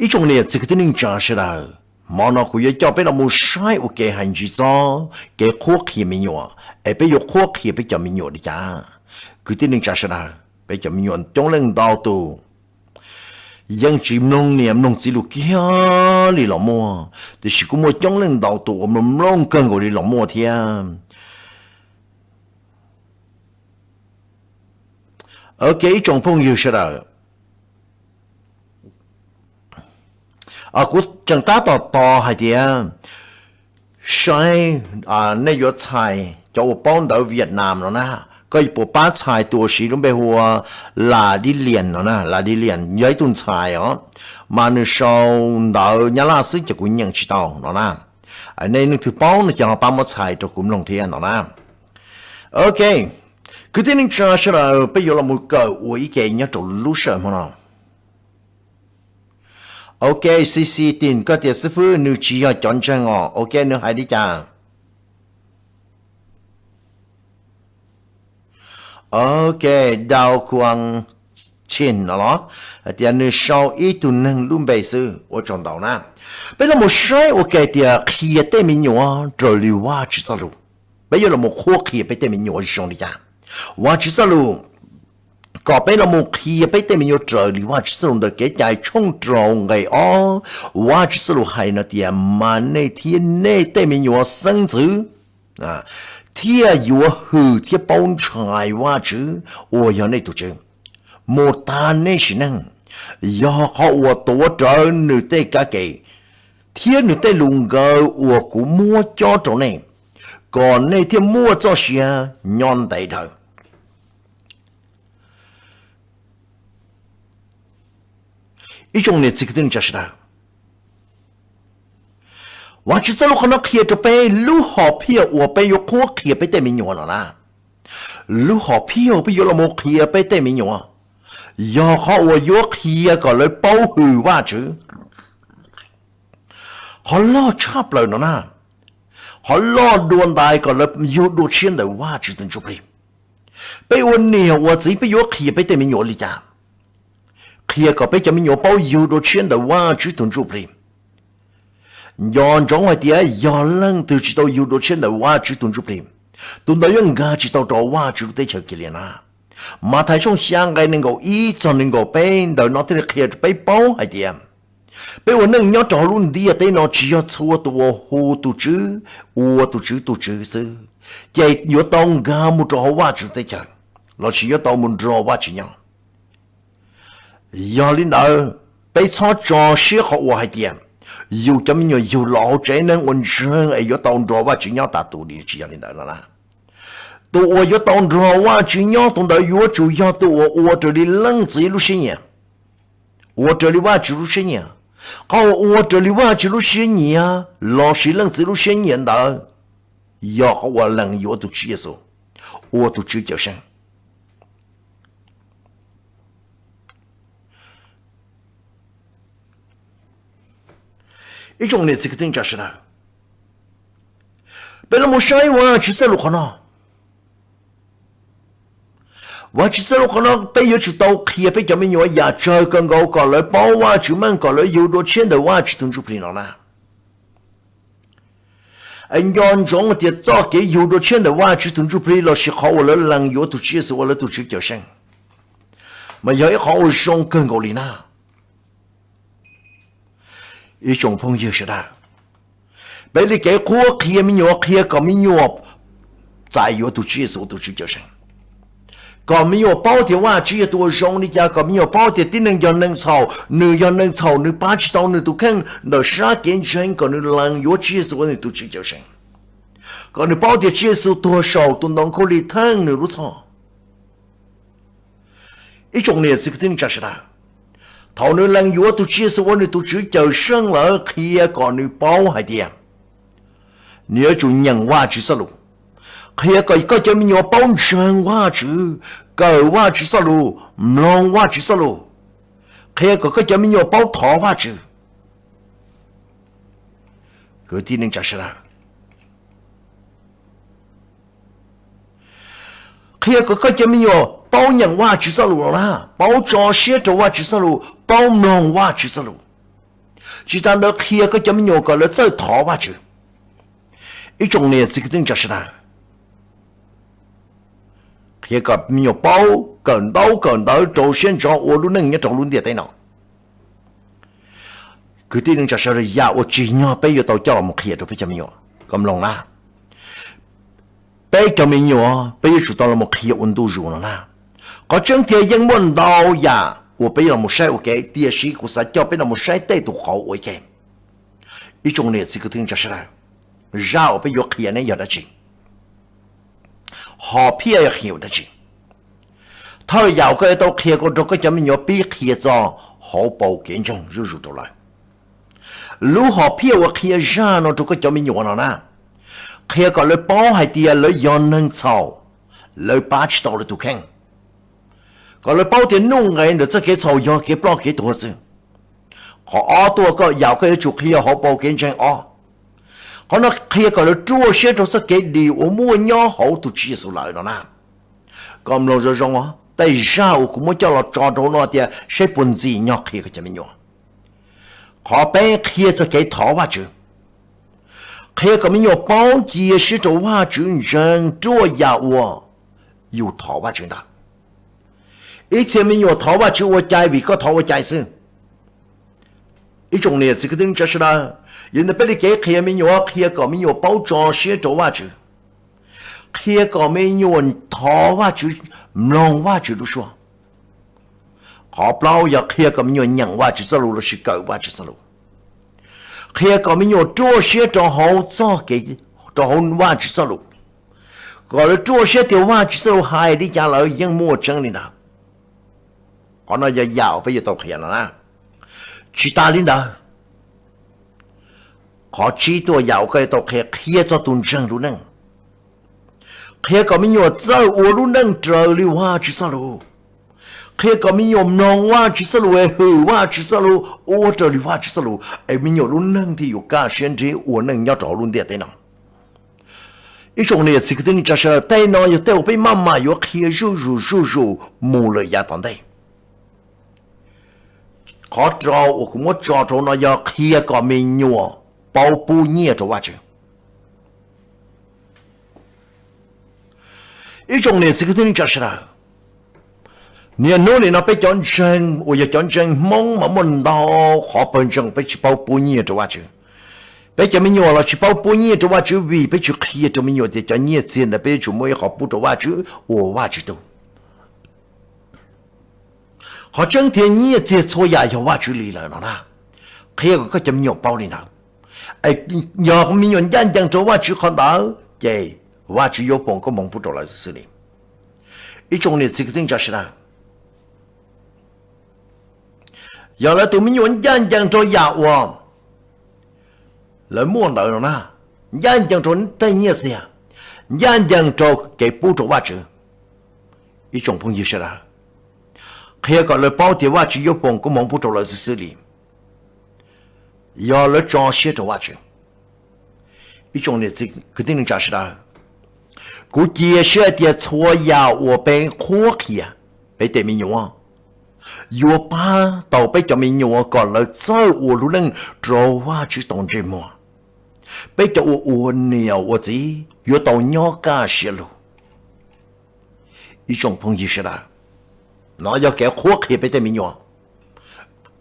Ib tsoom niam txiv kwv tij neej tsa sawv daws, hmo no kuv yuav coj peb los mus saib ua ke hais ntsig txog kev qhuab qhia me nyuam, es peb yuav qhuab qhia peb cov me nyuam li cas. Kwv tij neej tsa sawv daws, peb cov me nyuam coob leej ntau tus yeej tsis mloog niam mloog txiv lus kiag li los muaj, tiam sis kuj muaj coob leej ntau tus uas mloog mloog kawg nkaus li los muaj thiab. Ok, ib tsoom phooj ywg sawv daws, Kuv tseem tab tom tos hais tias saib nej yuav txhais cov uas paub ntawv Vietnam no na, koj puas pab txhais tus uas siv lub npe hu ua Las Di Lias no na, Las Di Lias yog ib tug ntxhais os, mas nws sau ntawv Nyab Laj xwb ces kuv nyeem tsis tau no na. Nej leej twg paub no ces ho pab muab txhais rau kuv mloog thiab no na. Ok, kwv tij neej tsa sawv daws, peb yuav los mus kawm ua ib ce nyob rau lub sij hawm hmo no. Ok, C C Tin, koj tias xib fwb nws tsis yog cov ntseeg os. Ok, nws hais li cas? Ok, Dau Kuang Chin no los hais tias nws sau ib tug neeg lub npe xwb. Ua tsaug ntau na. Peb los mus saib ua ke tias qhia tej me nyuam raws li Vajtswv txoj lus. Peb yuav los mus qhuab qhia peb tej me nyuam zoo li cas. Vajtswv txoj lus kom peb los mus qhia peb tej me nyuam raws li Vajtswv txoj lus ntawm Kev cai tshooj rau nqe ob. Vajtswv txoj lus hais no tias, mas nej thiab nej tej me nyuam xeeb ntxwv thiaj yuav hwm thiab paub ntshai Vajtswv uas yog nej tus Tswv, mus tas nej sim neej, yog qhov uas tuav rawv nws tej kab ke thiab nws tej lus nkawd uas kuv muab cob rau nej, kom nej thiaj muaj txoj sia nyob ntev dhawv. Ib tsoom niam txiv kwv tij neej tsa sawv daws, Vajtswv txoj lus qhov no qhia rau peb lub hom phiaj uas peb yuav qhuab qhia peb tej me nyuam no na. Lub hom phiaj uas peb yuav los mus qhia peb tej me nyuam, yog qhov uas yuav qhia kom lawv paub hwm Vajtswv. Qhov loj tshaj plaws no na, qhov loj dua ntais kom lawv yug dua tshiab ntawm Vajtswv tus ntsuj plig. Peb ua niam ua txiv peb yuav qhia peb tej me nyuam li cas? Qhia kom peb cov me nyuam paub yug dua tshiab ntawm Vajtswv tus ntsuj plig. Nco ntsoov hais tias yog leej twg tsis tau yug dua tshiab ntawm Vajtswv tus ntsuj plig, tus ntawd yuav nkag tsis tau rau Vajtswv lub teb chaws kiag li na. Mathais tshooj xya nqe nees nkaum ib txog nees nkaum peb ntawm no thiaj li qhia rau peb paub hais tias peb ua neej nyob rau hauv lub ntiaj teb no tsis yog txhua tus uas hu tus Tswv ua tus Tswv tus Tswv xwb, ces yuav tau nkag mus rau hauv Vajtswv teb chaws, lossis yuav tau mus nrog Vajtswv nyob. Yog li ntawd, peb txhob tso siab qhov uas hais tias yus cov me nyuam yug los hauv tsev neeg uas ntseeg es yuav tau nrog Vajtswv nyob tas tus li, tsis yog li ntawd no na. Tus uas yuav tau nrog Vajtswv nyob tus ntawd yuav tsum yog tus uas ua raws li leej txiv lub siab nyiam, ua raws li Vajtswv lub siab nyiam. Qhov uas ua raws li Vajtswv lub siab nyiam lossis leej txiv lub siab nyiam ntawd yog qhov uas lees yuav tus Tswv Yexus ua tus Tswv Cawmseej. Ib tsoom niam txiv kwv tij neej tsa sawv daws, peb los mus saib Vajtswv txoj lus qhov no. Vajtswv txoj lus qhov no peb yuav tsum tau qhia peb cov me nyuam yam tsawg kawg nkaus kom lawv paub Vajtswv meej, kom lawv yug dua tshiab ntawm Vajtswv tus ntsuj plig no na. Es nco ntsoov hais tias txoj kev yug dua tshiab ntawm Vajtswv tus ntsuj plig lossis qhov uas lawv lees yuav tus Tswv Yexus ua lawv tus Tswv Cawmseej mas yog ib qhov uas zoo kawg nkaus li na. Ib tsoom phooj ywg sawv daws, peb li kev qhuab qhia me nyuam, qhia kom me nyuam txais yuav tus Tswv Yexus ua tus Tswv Cawmseej, kom me nyuam paub tias Vajtswv yog tus uas zoo li cas, kom me nyuam paub tias tib neeg yog neeg txhaum, nws yog neeg txhaum, nws pab tsis tau nws tus kheej ntawm sab kev ntseeg, kom nws lees yuav Tswv Yexus ua nws tus Tswv Cawmseej, kom nws paub tias Tswv Yexus tuag saum tus ntoo khaub lig theej nws lub txhoj. Ib tsoom niam txiv kwv tij neej tsa sawv daws, thaum nws lees yuav tus Tswv Yexus ua nws tus Tswv Cawmseej lawm, qhia kom nws paub hais tias nws yuav tsum nyeem Vajtswv txoj lus. Qhia kom koj cov me nyuam paub ntseeg Vajtswv, kawm Vajtswv txoj lus, mloog Vajtswv txoj lus. Qhia kom koj cov me nyuam paub thov Vajtswv. Kwv tij neej tsa sawv daws, qhia kom koj cov me nyuam paub nyeem Vajtswv txoj lus no na, paub tso siab rau Vajtswv txoj lus, paub mloog Vajtswv txoj lus. Tsis tas ntawd qhia koj cov me nyuam kom lawv txawj thov Vajtswv. Ib tsoom niam txiv kwv tij neej tsa sawv daws, qhia kom me nyuam paub kawm ntaub kawm ntawv rau siab ntso ua lub neej nyob rau lub ntiaj teb no. Kwv tij neej tsa sawv daws, yam uas tsim nyog peb yuav tau coj los qhia rau peb cov me nyuam kom mloog na. Peb cov me nyuam peb yuav tsum tau los qhia ua ntu zus no na. Qhov tseeb tiag yeej muaj ntau yam uas peb yuav los mus saib ua ke, tiam sis kuv xav coj peb los mus saib tej tus qauv ua ke. Ib tsoom niam txiv kwv tij neej tsa sawv daws, zaj uas peb yuav qhia ne yog dab tsi? Hom phiaj yog qhia dab tsi? Thawj yam uas koj yuav tau qhia rau koj cov me nyuam pib qhia txog hauv paus kev ntseeg zuj zus rau lawv. Lub hom phiaj uas qhia zaj no rau koj cov me nyuam no na, qhia kom lawv paub hais tias lawv yog neeg txhaum, lawv pab tsis tau lawv tus kheej, kom lawv paub tias nuj nqes ntawm txoj kev txhaum yog kev ploj kev tuag xwb. Qhov ob tuaj koj yam koj yuav tsum qhia hauv paus kev ntseeg ob, qhov no qhia kom lawv ruaj siab rau txoj kev dim uas muaj nyob hauv tus Tswv Yexus lawm no na. Koj mloog zoo zoo os, tej zaj uas kuv muab coj los tso rau no tias saib puas ntxim nyog qhia koj cov me nyuam. Qhov peb, qhia txog kev thov Vajtswv. Qhia kom me nyuam paub cia siab rau Vajtswv, ntseeg ruaj yam uas yus thov Vajtswv ntawd. Ib txhia me nyuam thov Vajtswv ua cai vim koj thov ua cai xwb. Ib tsoom niam txiv kwv tij neej tsa sawv daws, yog ntawd peb li kev qhia me nyuam, qhia kom me nyuam paub tso siab rau Vajtswv, qhia kom me nyuam thov Vajtswv, mloog Vajtswv lub suab. Qhov plaub yog qhia kom me nyuam nyeem Vajtswv txoj lus lossis kawm Vajtswv txoj lus. Qhia kom me nyuam ruaj siab rau hauv txoj kev, rau hauv Vajtswv txoj lus, kom lawv ruaj siab tias Vajtswv txoj lus hais li cas lawv yeej muaj tseeb li ntawd. Qhov no yog yam uas peb yuav tau qhia no na. Tsis tas li ntawd, qhov tsib tuaj yam uas koj yuav tau qhia, qhia txog tus ntseeg lub neej. Qhia kom me nyuam txawj ua lub neej raws li Vajtswv txoj lus. Qhia kom me nyuam mloog Vajtswv txoj lus, hwm Vajtswv txoj lus, ua raws li Vajtswv txoj lus, es me nyuam lub neej thiaj yuav kaj siab nrib ua neej nyob rau hauv lub ntiaj teb no. Ib tsoom niam txiv kwv tij neej tsa sawv daws, tej no yog tej uas peb maj mam yuav qhia zuj zus zuj zus mus lawm yav tom ntej. Qhov rau uas kuv muab tso rau no yog qhia kom me nyuam paub pub nyiaj rau Vajtswv. Ib tsoom niam txiv kwv tij neej tsa sawv daws, niaj hnub nim no peb cov ntseeg uas yog cov ntseeg Hmoob mas muaj ntau qhov pawg ntseeg peb tsis paub pub nyiaj rau Vajtswv. Peb cov me nyuam los tsis paub pub nyiaj rau Vajtswv vim peb tsis qhia rau me nyuam tias cov nyiaj txiag ntawd peb yuav tsum muaj ib qhov pub rau Vajtswv ua Vajtswv tug. Qhov tseeb tiag nyiaj txiag txhua yam yog Vajtswv li lawm no na. Qhia kom koj cov me nyuam paub li ntawd. Yog me nyuam ncaj ncees rau Vajtswv qhov ntawd ces Vajtswv yuav foom koob hmoov pub rau lawv xwb xwb li. Ib tsoom niam txiv kwv tij neej tsa sawv daws, yog lawv tus me nyuam ncaj ncees rau yam uas lawv muaj ntawd no na, ncaj ncees rau tej nyiaj txiag, ncaj ncees rau kev pub rau Vajtswv, ib tsoom phooj ywg sawv daws, qhia kom lawv paub tias Vajtswv yuav foom koob hmoov pub rau lawv xwb xwb li, yog lawv tso siab rau Vajtswv. Ib tsoom niam txiv kwv tij neej tsa sawv daws, kuv cia siab hais tias txhua yam uas peb qhuab qhia peb tej me nyuam yuav pab tau peb cov me nyuam kom lawv txawj ua lub neej rau Vajtswv tau ntsej muag. Peb cov uas ua niam ua txiv yuav tau nyob kaj siab lug. Ib tsoom phooj ywg sawv daws, no yog kev qhuab qhia peb tej me nyuam,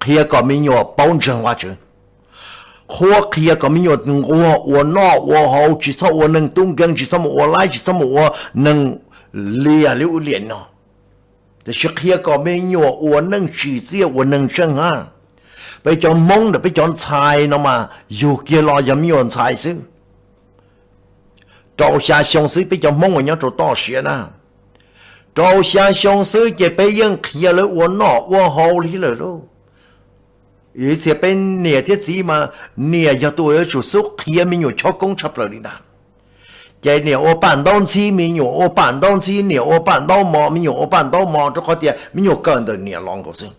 qhia kom me nyuam paub ntseeg Vajtswv, qhuab qhia kom me nyuam nquag ua noj ua haus, tsis txhob ua neeg tub nkeeg, tsis txhob mus ua laib, tsis txhob mus ua neeg liam li ub liam no, tiam sis qhia kom me nyuam ua neej tsim txiaj ua neeg tseej hab. Peb cov Hmoob ntawm peb cov ntxhais no mas yug kiag los yog me nyuam ntxhais xwb. Rau xya xyoo xwb peb cov Hmoob uas nyob rau toj siab na, rau xya xyoo xwb ces peb yeej qhia lawv ua noj ua haus li lawm lauj. Ib txhia peb niam thiab txiv mas niam yog tus yuav tsum xub qhia me nyuam chob koob tshaj plaws li ntag. Ces niam ua paj ntaub ntxhib, me nyuam ua paj ntaub ntxhib, niam ua paj ntaub mos, me nyuam ua paj ntaub mos, rau qhov tias me nyuam kawm ntawm niam los nkaus xwb.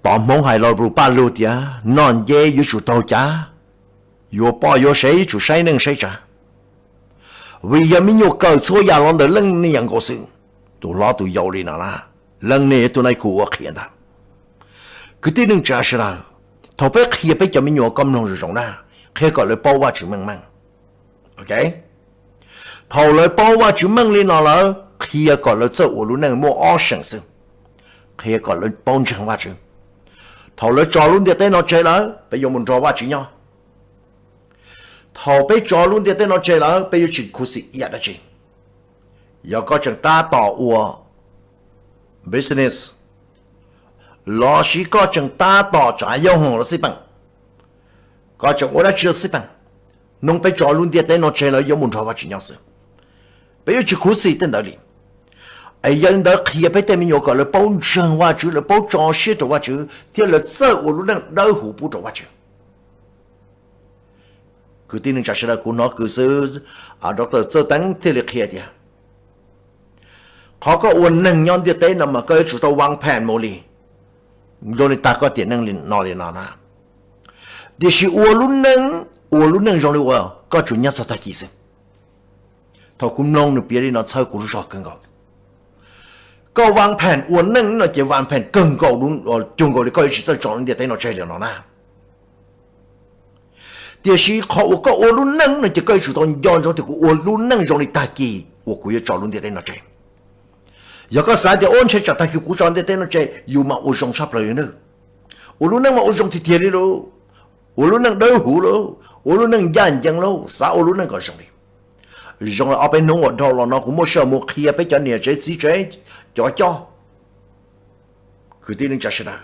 Tov Hmoob hais lo lus paj lug tias noj nceb yuav tsum taug cav, yuav poj yuav sev yuav tsum saib neej saib tsav. Vim yog me nyuam kawm txhua yam los ntawm leej niam nkaus xwb, tus hlob tus yau li no na, leej niam yog tus nai khum ua qhia ntag. Kwv tij neej tsa sawv daws, thaum peb qhia peb cov me nyuam koj mloog zoo zoo na, qhia kom lawv paub Vajtswv meej meej. Thaum lawv paub Vajtswv meej li no lawm, qhia kom lawv txawj ua lub neej muaj ob seem xwb. Qhia kom lawv paub ntseeg Vajtswv. Thaum lawv tso lub ntiaj teb no tseg lawm, peb yuav mus nrog Vajtswv nyob. Thaum peb tso lub ntiaj teb no tseg lawm, peb yuav tsis khuv xim ib yam dab tsi. Yog koj tseem tab tom ua business, los sis koj tseem tab tom tsav yau hwv los xij peem, koj tseem ua dab tsi los xij peem, hnub peb tso lub ntiaj teb no tseg lawv yuav mus nrog Vajtswv nyob xwb. Peb yuav tsis khuv xim tej ntawd li. Es yog li ntawd qhia peb tej me nyuam kom lawv paub ntseeg Vajtswv, lawv paub tso siab rau Vajtswv thiab lawv txawj ua lub neej dawb huv pub rau Vajtswv. Kwv tij neej tsa sawv daws, kuv hnov kws xwb, Doctor Txawj Teeb thiaj li qhia tias qhov koj ua neeg nyob ntiaj teb no mas koj yuav tsum tau vaj phem mus li, zoo li tag koj tiam neej li no li no na. Tiam sis ua lub neej, ua lub neej zoo li uas koj tsuas nyob txog tag kis xwb. Thaum kuv mloog nws piav li no txhawb kuv lub zog kawg nkaus. Koj vaj phem ua neej no ces vaj phem kawg nkaus, cuag nkaus li koj yuav tsis txawj tso lub ntiaj teb no tseg li no na. Tiam sis qhov uas koj ua lub neej no ces koj yuav tsum tau nco ntsoov tias kuv ua lub neej zoo li tag kis uas kuv yuav tso lub ntiaj teb no tseg. Yog koj xav tias ua ntshe tsam tag kis kuv tso ntiaj teb no tseg, yus mas ua zoo tshaj plaws li na. Ua lub neej mas ua zoo tiag tiag li lauj. Ua lub neej dawb huv lauj, ua lub neej ncaj ncees lauj, xav ua lub neej kom zoo li. Zoo li ob peb hnub uas dhau los no kuv muaj sij hawm mus qhia peb cov niam tsev txiv tsev cov coj. Kwv tij neej tsa sawv daws,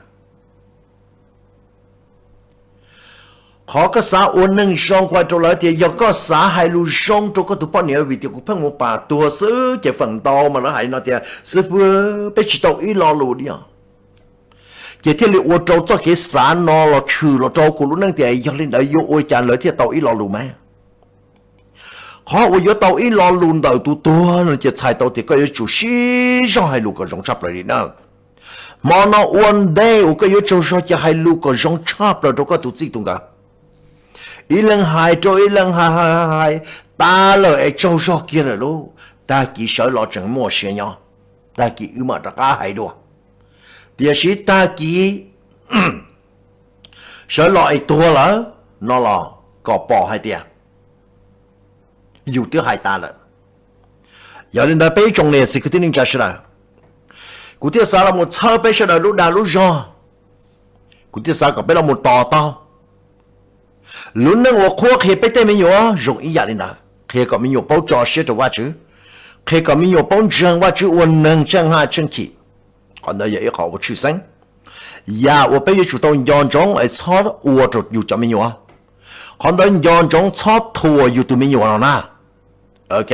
qhov koj xav ua neeg zoo kuv hais rau lawv tias yog koj xav hais lus zoo rau koj tus poj niam vim tias kuv pheej mus pam tuag xwb ces feem ntau mas lawv hais no tias xib fwb, peb tsis tau ib lo lus li os. Ces thiaj li ua rau txoj kev xav no los tshwm los rau kuv lub neej tias yog li ntawd yuav ua cas lawv thiaj tau ib lo lus mas. Qhov uas yuav tau ib lo lus ntawm tus tuag no ces txhais tau tias koj yuav tsum sib zog hais lus kom zoo tshaj plaws li na. Hmo no ua ntej uas koj yuav tsaug zog ces hais lus kom zoo tshaj plaws rau koj tus txij tus nkawm. Ib leeg hais rau ib leeg hais hais hais tas lawm es tsaug zog kiag lawm lauj, tag kis sawv los tseem muaj sia nyob, tag kis wb mam rov qab hais dua. Tiam sis tag kis sawv los es tuag lawm no los kom pom hais tias yus twb hais tas lawm. Yog li ntawd peb ib tsoom niam txiv kwv tij neej tsa sawv daws, kuv thiaj xav los mus txhawb peb sawv daws lub dag lub zog. Kuv thiaj xav kom peb los mus tos tau lub neej uas qhuab qhia peb tej me nyuam zoo ib yam li ntawd, qhia kom me nyuam paub tso siab rau Vajtswv, qhia kom me nyuam paub ntseeg Vajtswv ua neeg tsheej haj tsheej chim. Qhov ntawd yog ib qho uas tshwj xeeb. Yam uas peb yuav tsum tau nco ntsoov es txhob ua rau yus cov me nyuam, qhov ntawd nco ntsoov txhob thuam yus tus me nyuam no na. Ok,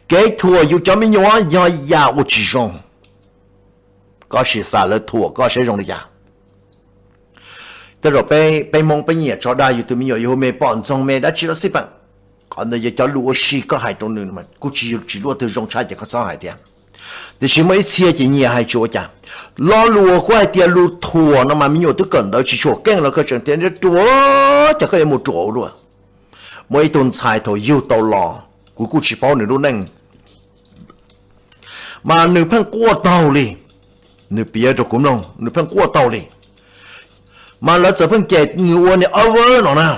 kev thuam yus cov me nyuam yog yam uas tsis zoo. Koj sim xav lawv thuam koj saib zoo li cas. Tej zaum peb Hmoob peb nyiam tso dag yus tus me nyuam yus hu me poj ntxoog me dab tsi los xij peem. Qhov ntawd yog cov lus ua si koj hais rau nws kuj tsis, tsis luaj twg zoo tshaj ces koj txhob hais thiab. Tiam sis muaj ib txhia ces nyiam hais tsis ua cas. Lo lus uas kuv hais tias lus thuam no mas me nyuam twb kawm ntawv tsis tshua keej los koj tseem tias ruam, cas koj yuav mus ruam ua luaj. Muaj ib tug ntxhais thaum yug tau los, kuv kuj tsis paub nws lub neej, mas nws pheej quaj taug li. Nws piav rau kuv mloog, nws pheej quaj taug li. Mas lawv txawm pheej cem nws ua niag over no na.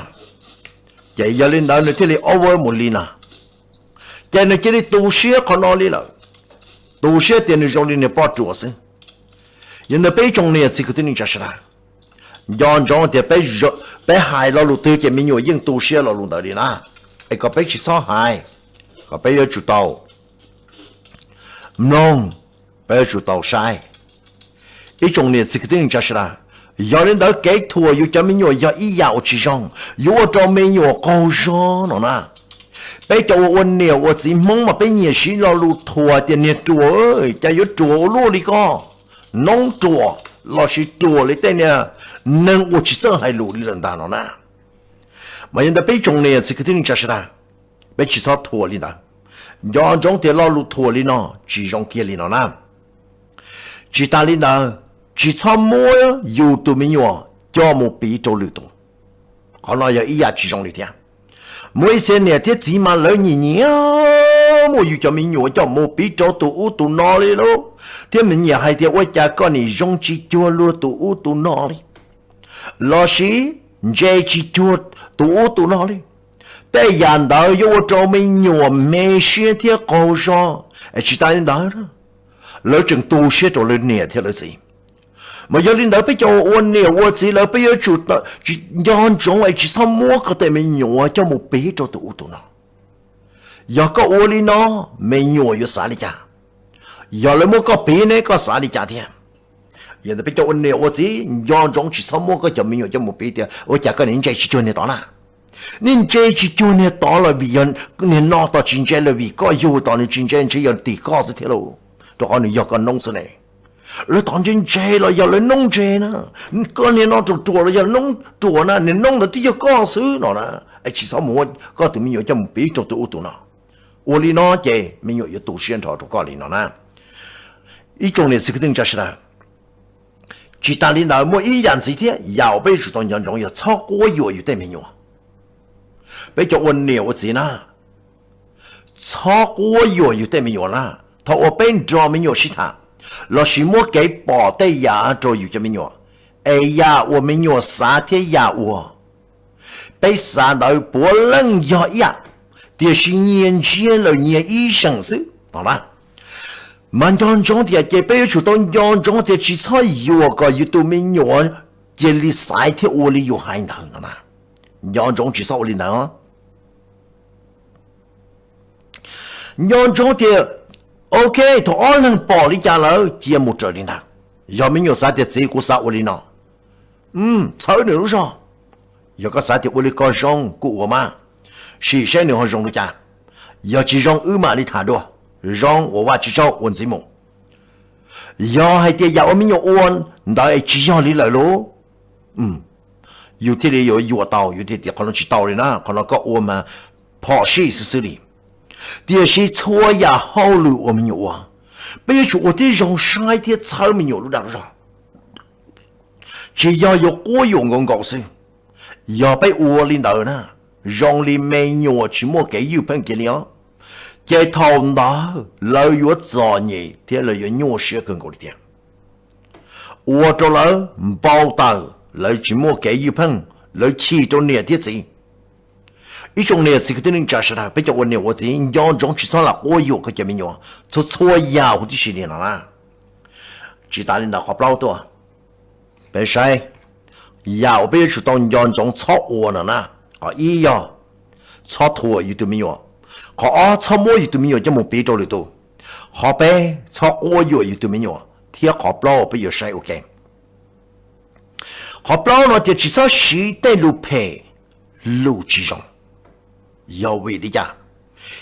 Ces yog li ntawd nws thiaj li over mus li na. Ces nws cia li tu siab qhov no li lawm, tu siab tias nws zoo li niag poj ruam xwb. Yog ntawd peb ib tsoom niam txiv kwv tij neej tsa sawv daws, nco ntsoov tias peb hais lo lus twg ces me nyuam yeej tu siab lo lus ntawd li na. Es kom peb tsis txhob hais, kom peb yuav tsum tau mloog, peb yuav tsum tau saib. Ib tsoom niam txiv kwv tij neej tsa sawv daws, yog li ntawd kev thuam yus cov me nyuam yog ib yam uas tsis zoo, yuav ua rau me nyuam qaug zog no na. Peb cov uas ua niam ua txiv Hmoob mas peb nyiam siv lo lus thuam tias niag ruam, cas yuav ruam ua luaj li koj, noob ruam, lossis ruam li tej niag neeg uas tsis txawj hais lus li lawm ntag no na. Mas yog ntawd peb ib tsoom niam txiv kwv tij neej tsa sawv daws, peb tsis txhob thuam li ntawd. Nco ntsoov tias lo lus thuam li no tsis zoo kiag li no na. Tsis tas li ntawd, tsis txhob muab yus tus me nyuam coj mus piv rau lwm tus. Qhov no yog ib yam tsis zoo li thiab. Muaj ib txhia niam thiab txiv mas lawv nyiam nyiam muab yus cov me nyuam coj mus piv rau tus ub tus no li lauj, thiab me nyiam hais tias ua cas koj nim zoo tsis cuag luag tus ub tus no li, lossis ntse tsis cuag tus ub tus no li. Tej yam ntawd yuav ua rau me nyuam me siab thiab qaug zog. Tsis tas li ntawd, lawv tseem tu siab rau lawv niam thiab lawv txiv. Mas yog li ntawd peb cov ua niam ua txiv lawm peb yuav tsum nco ntsoov es tsis txhob muab koj tej me nyuam coj mus piv rau tus ub tus no. Yog koj ua li no, me nyuam yuav xav li cas? Yog lawv muab koj piv ne koj xav li cas thiab? Yog ntawd peb cov ua niam ua txiv nco ntsoov tsis txhob muab koj cov me nyuam coj mus piv tias ua cas koj niaj ntse tsis cuag niag tod na. Niaj ntse tsis cuag niag tod los vim yog niag no tos tsis ntse los vim koj yug tos nws tsis ntse ntshe yog tim koj xwb thiab lauj, rau qhov nws yog koj noob xwb ne. Lawv tos ntse ntse los yog lawv noob ntse na. Koj niag no ruam ruam los yog noob ruam na, niag noob ntawd twb yog koj xwb no na. Es tsis txhob mus muab koj tus me nyuam coj mus piv rau tus ub tus no. Ua li no ces me nyuam yuav tu siab nrho rau koj li no na. Ib tsoom niam txiv kwv tij neej tsa sawv daws, tsis tas li ntawd muaj ib yam ntxiv thiab, yam uas peb yuav tsum tau nco ntsoov yog txhob quab yuam yus tej me nyuam. Peb cov ua niam ua txiv na, txhob quab yuam yus tej me nyuam na. Thaum uas peb nrog me nyuam sib tham lossis muab kev pom tej yam rau yus cov me nyuam, es yam uas me nyuam xav thiab yam uas peb xav ntawd puav leej yog ib yam, tiam sis nyias ntsiab lawm nyias ib zeem xwb no na. Mas nco ntsoov tias ces peb yuav tsum tau nco ntsoov tias tsis txhob yuam kom yus tus me nyuam cia li xaiv thiab ua li yus hais ntawd no na. Nco ntsoov tsis txhob ua li ntawd. Nco ntsoov tias, ok, thaum ob leeg pom li cas lawm cia mus raws li ntawd. Yog me nyuam xav tias txiv kuv xav ua li no, txhawb nws lub zog. Yog koj xav tias ua li ko zoo kuj ua mas, sim saib nws ho zoo li cas. Yog tsis zoo wb mam li tham dua, zoo ua Vajtswv tsaug ua ntxiv mus. Yog hais tias yam ua me nyuam ua ntawd es tsis yog li lawm lauj, yus thiaj li yuav yuam tau, yus thiaj tias qhov no tsis tau li na, qhov no koj ua mas phom sij xwb xwb li. Tiam sis txhua yam hauj lwm uas me nyuam ua, peb yuav tsum ua tib zoo saib thiab txhawb me nyuam lub dag lub zog. Tsis yog yuav quab yuam nkaus nkaus xwb. Yog peb ua li ntawd na, zoo li me nyuam tsis muaj kev ywj pheej kiag li os, ces thaum ntawd lawv yuav txom nyem thiab lawv yuav nyuaj siab kawg nkaus li thiab. Ua rau lawv npau taws, lawv tsis muaj kev ywj pheej, lawv chim rau niam thiab txiv. Ib tsoom niam txiv kwv tij neej tsa sawv daws, peb cov ua niam ua txiv nco ntsoov tsis txhob lam quab yuam koj cov me nyuam txhua txhua yam huv tib si li no na. Tsis tas li ntawd qhov plaub tuaj, peb saib, yam uas peb yuav tsum tau nco ntsoov txhob ua no na. Qhov ib yog txhob thuam yus tus me nyuam. Qhov ob, txhob muab yus tus me nyuam coj mus piv rau lwm tus. Qhov peb, txhob quab yuam yus tus me nyuam. Thiab qhov plaub peb yuav saib ua ke. Qhov plaub no tias tsis txhob siv tej lus phem, lus tsis zoo. Yog vim li cas?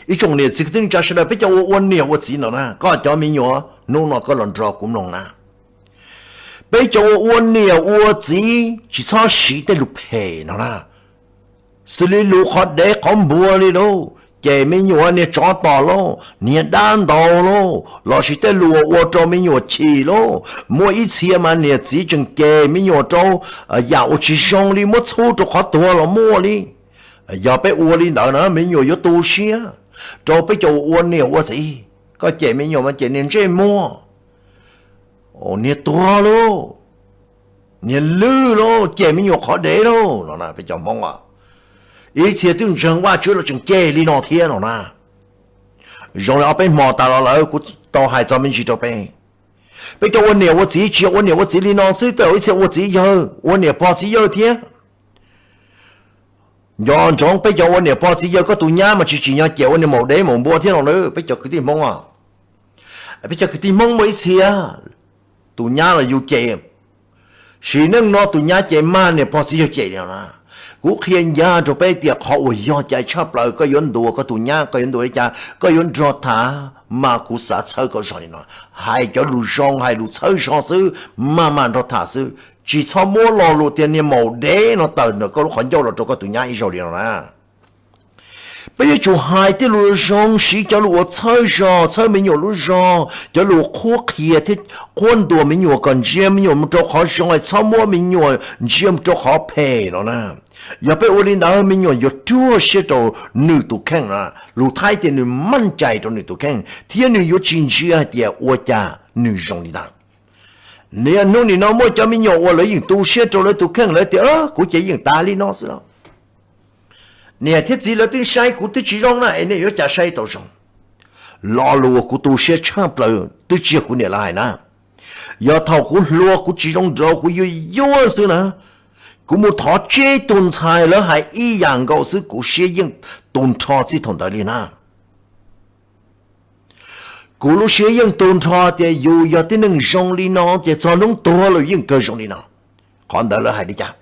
Ib tsoom niam txiv kwv tij neej tsa sawv daws, peb cov ua ua niam ua txiv no na, koj cov me nyuam hnub no koj los nrog kuv mloog na. Peb cov ua ua niam ua txiv tsis txhob siv tej lus phem no na. Xws li lus qhov dev qhov npua li lauj, cem me nyuam niag tsov tom lauj, niag dab ntau lauj, lossis tej lus uas ua rau me nyuam chim lauj. Muaj ib txhia mas niam txiv tseem cem me nyuam rau yam uas tsis zoo li, muab txhub rau qhov tuag los muaj li. Yog peb ua li ntawd na me nyuam yuav tu siab. Rau peb cov ua niam ua txiv, koj cem me nyuam mas cem niag ntsej muag, niag tuag lauj, niag lwj lauj, cem me nyuam qhov dev lauj no na. Peb cov Hmoob, ib txhia twb ntseeg Vajtswv los tseem cem li no thiab no na. Zoo li ob peb hmo tas los lawm kuv tau hais txog me ntsis rau peb. Peb cov ua niam ua txiv tsis yog ua niam ua txiv li no xwb, tej zaum ib txhia ua txiv yawg, ua niam pog txiv yawg thiab. Nco ntsoov peb cov ua niam pog txiv yawg, koj tus nyab mas tsis tsim nyog cem ua niag maum dev maum npua thiab no na peb cov kwv tij Hmoob. Peb cov kwv tij Hmoob muaj ib txhia tus nyab los yus cem, sim neej no tus nyab ces mag niam pog txiv yawg cem li no na. Kuv qhia ncaj rau peb tias qhov uas yog cai tshaj plaws koj yuav ntuas koj tus nyab, koj yuav ntuas li cas, koj yuav nrog tham, mas kuv xav txhawb koj zog li no. Hais cov lus zoo, hais lus txhawb zog xwb, maj mam nrog tham xwb, tsis txhob muab lo lus tias niag maum dev no tawm ntawm koj lub qhov ncauj los rau koj tus nyab ib zaug li no na. Peb yuav tsum hais tej lus zoo, siv cov lus uas txhawb zog, txhawb me nyuam lub zog, cov lus qhuab qhia thiab qhuab ntuas me nyuam kom ntsia me nyuam mus rau qhov zoo, txhob muab me nyuam ntsia mus rau qhov phem no na. Yog peb ua li ntawd me nyuam yuav ruaj siab rau nws tus kheej na, lus Thaib tias nws maj cai rau nws tus kheej thiab nws yuav tsis ntsia hais tias ua cas nws zoo li ntawd. Niaj hnub nim no muaj cov me nyuam uas lawv yeej tu siab rau lawv tus kheej, lawv tias kuv ces yeej tas li no xwb los, niam thiab txiv lawv twb saib kuv twb tsis zoo na es nej yuav cas saib tau zoo. Lo lus uas kuv tu siab tshaj plaws twb tsis yog kuv niam lawv hais na. Yog thaum kuv hluas kuv tsis zoo nraug kuv yuag yuag xwb na, kuv mus thov tseb tus ntxhais lawv hais ib yam nkaus xwb kuv siab yeej tu nrho txij thaum ntawd li na. Kuv lub siab yeej tu nrho tias yus yog tib neeg zoo li no ces txog hnub tuag los yeej kawg zoo li no. Qhov ntawd lawv hais li cas?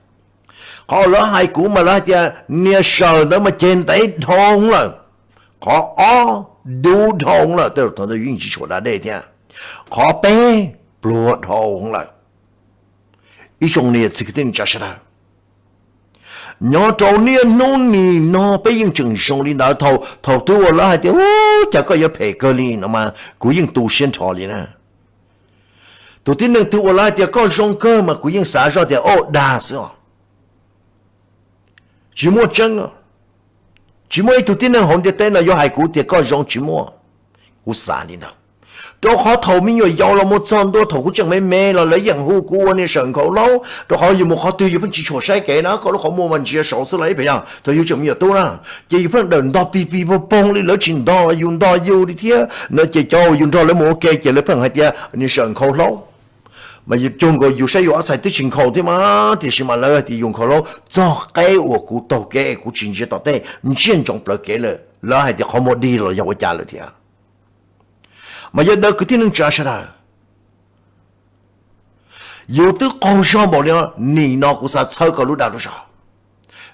Qhov lawv hais kuv mas lawv hais tias niag Sawm ntawd mas ceg ntev dhau lawm. Qhov ob, dub dhau lawm, tej zaum thaum ntawd yus yeej tsis tshua da dej thiab. Qhov peb, pluag dhau lawm. Ib tsoom niam txiv kwv tij neej tsa sawv daws, nyob rau niaj hnub nim no peb yeej tseem zoo li ntawd. Thaum, thaum twg uas lawv hais tias, Ub, cas koj yuav phem kawg li no mas kuv yeej tu siab nrho li na. Tus tib neeg twg uas lawv hais tias koj zoo kawg mas kuv yeej xav zoj tias, Au, dag xwb os. Tsis muaj tseeb. Tsis muaj ib tug tib neeg hauv ntiaj teb no yuav hais kuv tias koj zoo, tsis muaj. Kuv xav li ntawd, rau qhov thaum me nyuam yaus los mus txog ntua thaum kuv tseem me me los lawv yeej hu kuv ua niag Sawm nkhaus hlaub, rau qhov yus mus qhov twg yus pheej tsis tshua saib kev na, koj lub qhov muag mas ntsia saud xwb los ib pliag yog thaum yus tseem me nyuam tub na, ces yus pheej dawm ntog pig pig poog poog li, lawv tsis ntog yus ntog yus li thiab no, ces cov uas yus nrog lawv mus ua ke ces lawv pheej hais tias niag Sawm nkhaus hlaub. Mas yus cuag nkaus yus saib yus ob txhais twb tsis nkhaus thiab mas, tiam sis mas lawv hais tias yus nkhaus hlaub txog qeb uas kuv taug kev kuv tsis ntsia tom tej, ntsiag ntsoov plawv kev lawm, lawv hais tias qhov muag dig los yog ua cas lawm thiab. Mas yog ntawd kwv tij neej tsa sawv daws, yus twb qaug zog npaum li no, nim no kuv xav txhawb koj lub dag lub zog.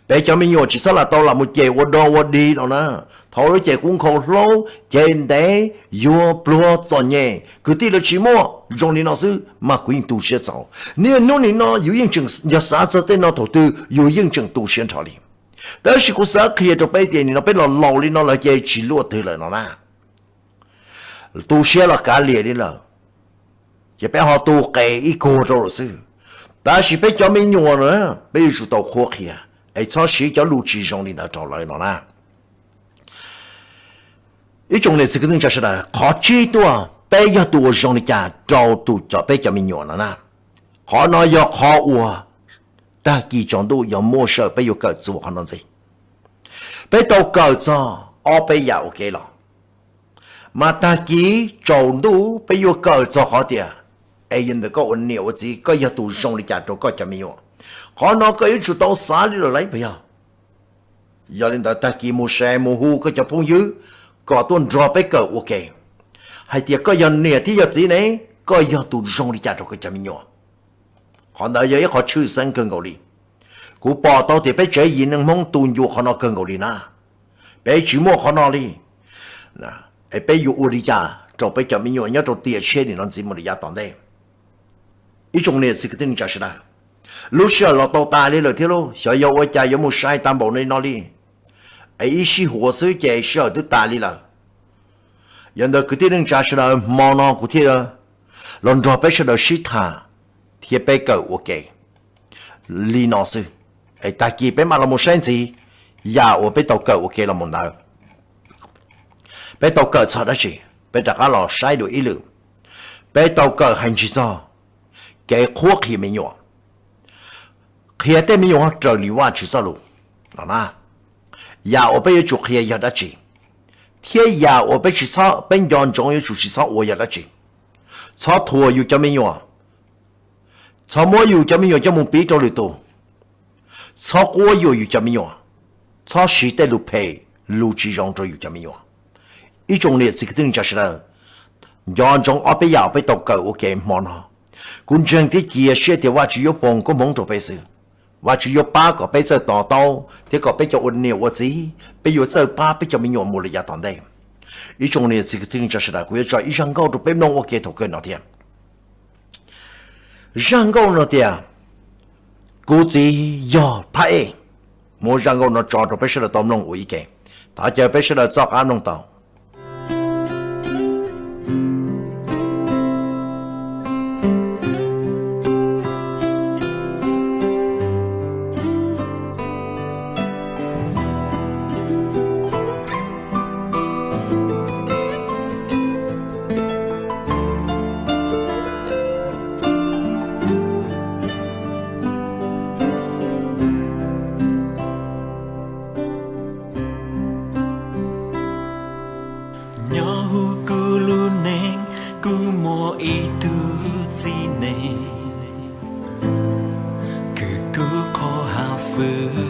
Peb cov me nyuam tsis txhob lam tau lam mus cem ua dog ua dig no na. Thaum lub ces kuv nkhaus hlaub, ceg ntev, yuag pluag txom nyem, kwv tij lawv tsis muaj, zoo li no xwb mas kuv yeej tu siab txaus. Niaj hnub nim no yus yeej tseem yog xav txog tej no thaum twg yus yeej tseem tu siab nrho li. Tab sis kuv xav qhia rau peb tias nim no peb los laus li no lawm ces tsis luaj twg lawm no na. Tu siab los kav liam li lawm, ces peb ho tu qes ib kuag rau lawm xwb. Tab sis peb cov me nyuam na, peb yuav tsum tau qhuab qhia, es txhob siv cov lus tsis zoo li ntawd rau lawv no na. Ib tsoom niam txiv kwv tij neej tsa sawv daws, qhov tsib tuaj peb yog tus ua zoo li cas rau tus cov peb cov me nyuam no na. Qhov no yog qhov uas tag kis tsaus ntuj yog muaj sij hawm peb yuav kawm txuas qhov no ntxiv. Peb tau kawm txog ob peb yam ua ke los, mas tag kis tsaus ntuj peb yuav kawm txog qhov tias, es yog ntawm koj ua niam ua txiv koj yog tus zoo li cas rau koj cov me nyuam. Qhov no koj yuav tsum tau xav li lawm lauj puas yog? Yog li ntawd tag kis mus share mus hu koj cov phooj ywg kom tuaj nrog peb kawm ua ke, hais tias koj yog niam thiab yog txiv ne, koj yog tus zoo li cas rau koj cov me nyuam. Qhov ntawd yog ib qho tshwj xeeb kawg nkaus li. Kuv pom tau tias peb tsev yim neeg Hmoob tu ncua qhov no kawg nkaus li na. Peb tsis muaj qhov no li. Es peb yuav ua li cas rau peb cov me nyuam nyob rau tiam tshiab nim no ntxiv mus rau yav tom ntej? Ib tsoom niam txiv kwv tij neej tsa sawv daws, lub sij hawm los tau tas li lawm thiab lauj, xyov yog ua cas yuav mus sai tag npaum li no li. Es ib sij huam xwb ces sij hawm twb tas li lawm. Yog ntawd kwv tij neej tsa sawv daws, hmo no kuv thiaj los nrog peb sawv daws sib tham thiab peb kawm ua ke li no xwb. Es tag kis peb mam los mus saib ntxiv yam uas peb tau kawm ua ke los mus ntawd. Peb tau kawm txog dab tsi? Peb rov qab los saib dua ib lwm. Peb tau kawm hais ntsis txog kev qhuab qhia me nyuam, qhia tej me nyuam raws li Vajtswv txoj lus no na. Yam uas peb yuav tsum qhia yog dab tsi, thiab yam uas peb tsis txhob, peb nco ntsoov yuav tsum tsis txhob ua yog dab tsi? Txhob thuam yus cov me nyuam, txhob muab yus cov me nyuam coj mus piv rau lwm tus, txhob quab yuam yus cov me nyuam, txhob siv tej lus phem, lus tsis zoo rau yus cov me nyuam. Ib tsoom niam txiv kwv tij neej tsa sawv daws, nco ntsoov ob peb yam uas peb tau kawm ua ke hmo no. Kuv ntseeg thiab cia siab tias Vajtswv yuav foom koob hmoov rau peb xwb. Vajtswv yuav pab kom peb txawj to taub thiab kom peb cov ua niam ua txiv peb yuav txawj pab peb cov me nyuam mus rau yav tom ntej. Ib tsoom niam txiv kwv tij neej tsa sawv daws, kuv yuav tso ib zaj nkauj rau peb mloog ua ke thaum kawg no thiab. Zaj nkauj no tias, Kuv txiv yog phab ej. Muab zaj nkauj no tso rau peb sawv daws tau mloog ua ib ke. Thov caw peb sawv daws txoj qab mloog tau. Nyob hauv kuv lub neej, kuv muaj ib tug txiv neej, kws kuv qhov hav fwj.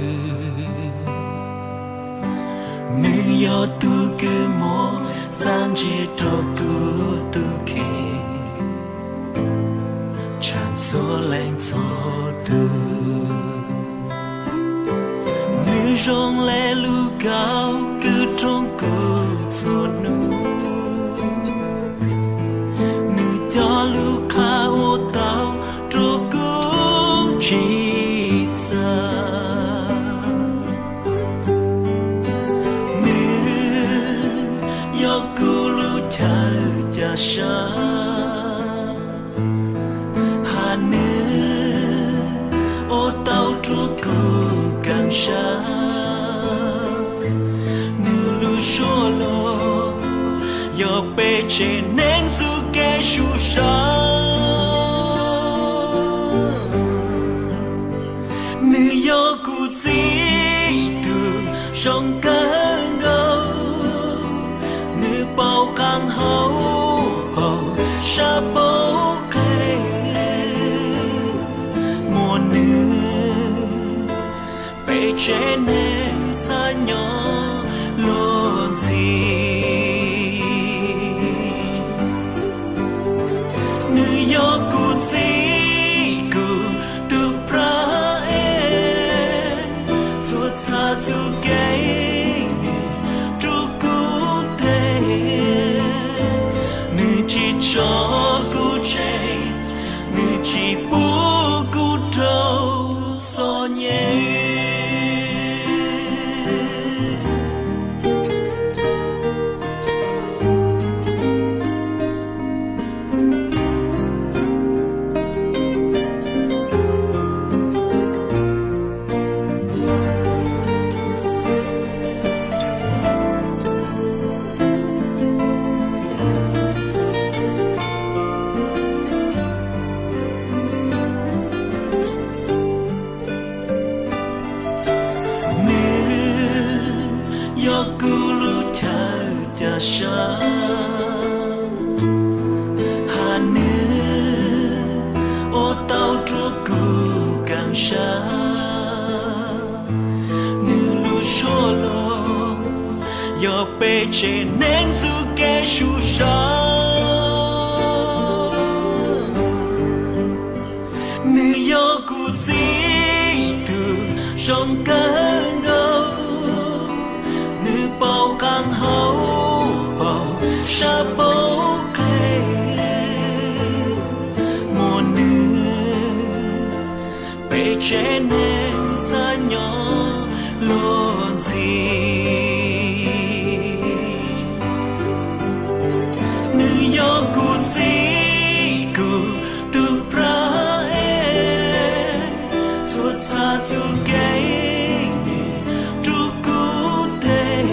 Nws yog tus kws muaj txav Tsiaj rau kuv tus kheej, tshaj txhua leej txhua tus. Nws zoo le lub kaum kwj rooj kuv txhua hnub. Nws cov lus qha ua tau rau kuv tsim txom. Nws yog kuv lub chaw caj sab, hab nws ua tau rau kuv kaaj sab. Nws lub suab lug yog peb tsev neeg txuj kev sub sau. Nws yog kuv txiv tug zoo kawg nkaus, nws paub qaab hau paub sab paub qe. Muaj nws peb tsev neeg txhaj nyob luag ntxhi. Nws yog kuv txiv kuv tug Plag Ev, txhua txhaj txuj kev nws rub kuv teg. Nws tsis tso kuv tseg, nws tsis pub kuv raug txom nyem. Nws yog kuv lub chaw caj sab, hab nws ua tau rau kuv kaaj sab. Nws lub suab lug yog peb tsev neeg txuj kev sub sau. Nws yog kuv txiv tug zoo kawg nkaus, nws paub qaab hau paub sab paub qe. Muaj nws peb tsev neeg txhaj nyob luag ntxhi. Nws yog kuv txiv kuv tug Plag Ev, txhua txhaj txuj kev nws rub kuv teg.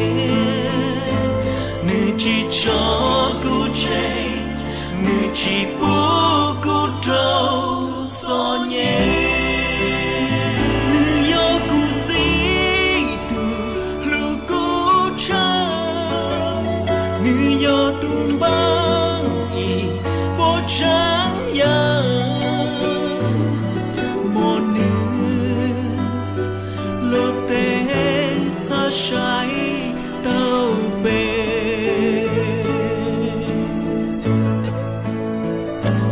Nws tsis tso kuv tseg, nws tsis pub kuv raug txom nyem. Nws yog kuv txiv tug hlub kuv tshaj, nws yog tug npaaj ib puas tsaab yaam. Muaj nws luag tej txhaj saib tau peb.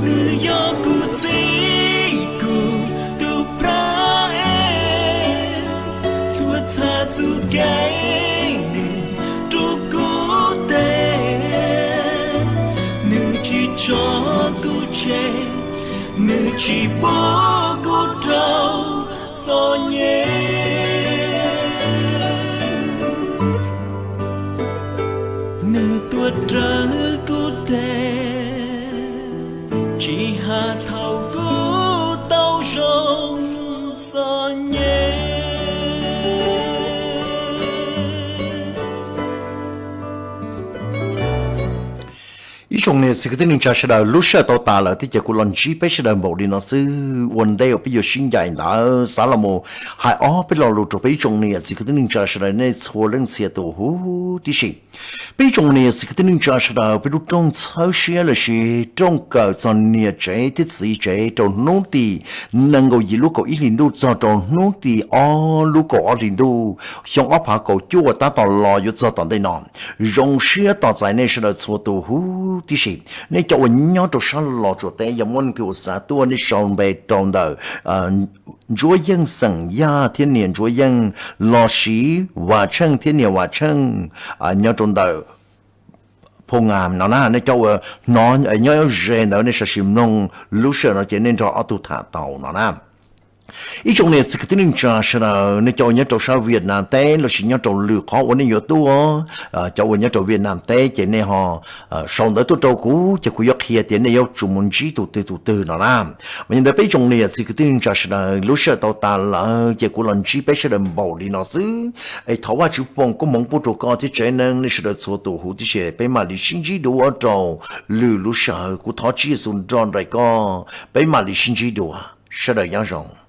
Nws yog kuv txiv kuv tug Plag Ev, txhua txhaj txuj kev nws rub kuv teg. Nws tsis tso kuv tseg, nws tsis pub kuv raug txom nyem. Nws tuaj raws kuv teg, tsis has thaum kuv tau zoo txom nyem. Ib Tsoom niam txiv kwv tij neej tsa sawv daws, lub sij hawm tau tas lawm thiab ces kuv los ntsib peb sawv daws npaum li no xwb. Ua ntej uas peb yuav sib ncaim ntawd, xav los mus hais ob peb lo lus rau peb ib tsoom niam txiv kwv tij neej tsa sawv daws nej txhua leej txhia tus huv tib si. Peb ib tsoom niam txiv kwv tij neej tsa sawv daws, peb lub rooj txhawb siab lossis rooj kawm txog niam tsev thiab txiv tsev rau hnub tim nees nkaum yim lub kaum ib hlis ntuj txog rau hnub tim ob lub kaum ob hlis ntuj xyoo ob phav kaum cuaj tab tom los yuav txog tom ntej no, zoo siab tos txais nej sawv daws txhua tus huv tib si. Nej cov uas nyob rau sab los tsuas teb, yog muaj leej twg uas xav tuaj, nej sau npe rau ntawm Ntsuab Yeej xeem Yaj thiab niam Ntsuab Yeej, lossis Vam Tsheej thiab niam Vam Tsheej, nyob rau ntawm Phu Nga no na. Nej cov uas hnov nyob ze ntawd, nej sawv sim mloog lub sij hawm no ces nej nrog ob tug tham tau no na. Ib tsoom niam txiv kwv tij neej tsa sawv daws, nej cov uas nyob rau sab Vietnam teb lossis nyob rau lwm qhov uas nej yuav tuaj, cov uas nyob rau Vietnam teb ces nej ho sau ntawv tuaj rau kuv ces kuv yuav qhia tias nej yuav tsum mus ntsib tus twg tus twg no na. Mas yog ntawd peb ib tsoom niam txiv kwv tij neej tsa sawv daws, lub sij hawm tau tas lawm ces kuv los ntsib peb sawv daws npaum li no xwb. Es thov Vajtswv foom koob hmoov pub rau koj thiab tsev neeg nej sawv daws txhua tus huv tib si. Peb mam li sib ntsib dua rau lwm lub sij hawm. Kuv thov Tswv Yexus nrog nraim koj, peb mam li sib ntsib dua. Sawv daws nyob zoo.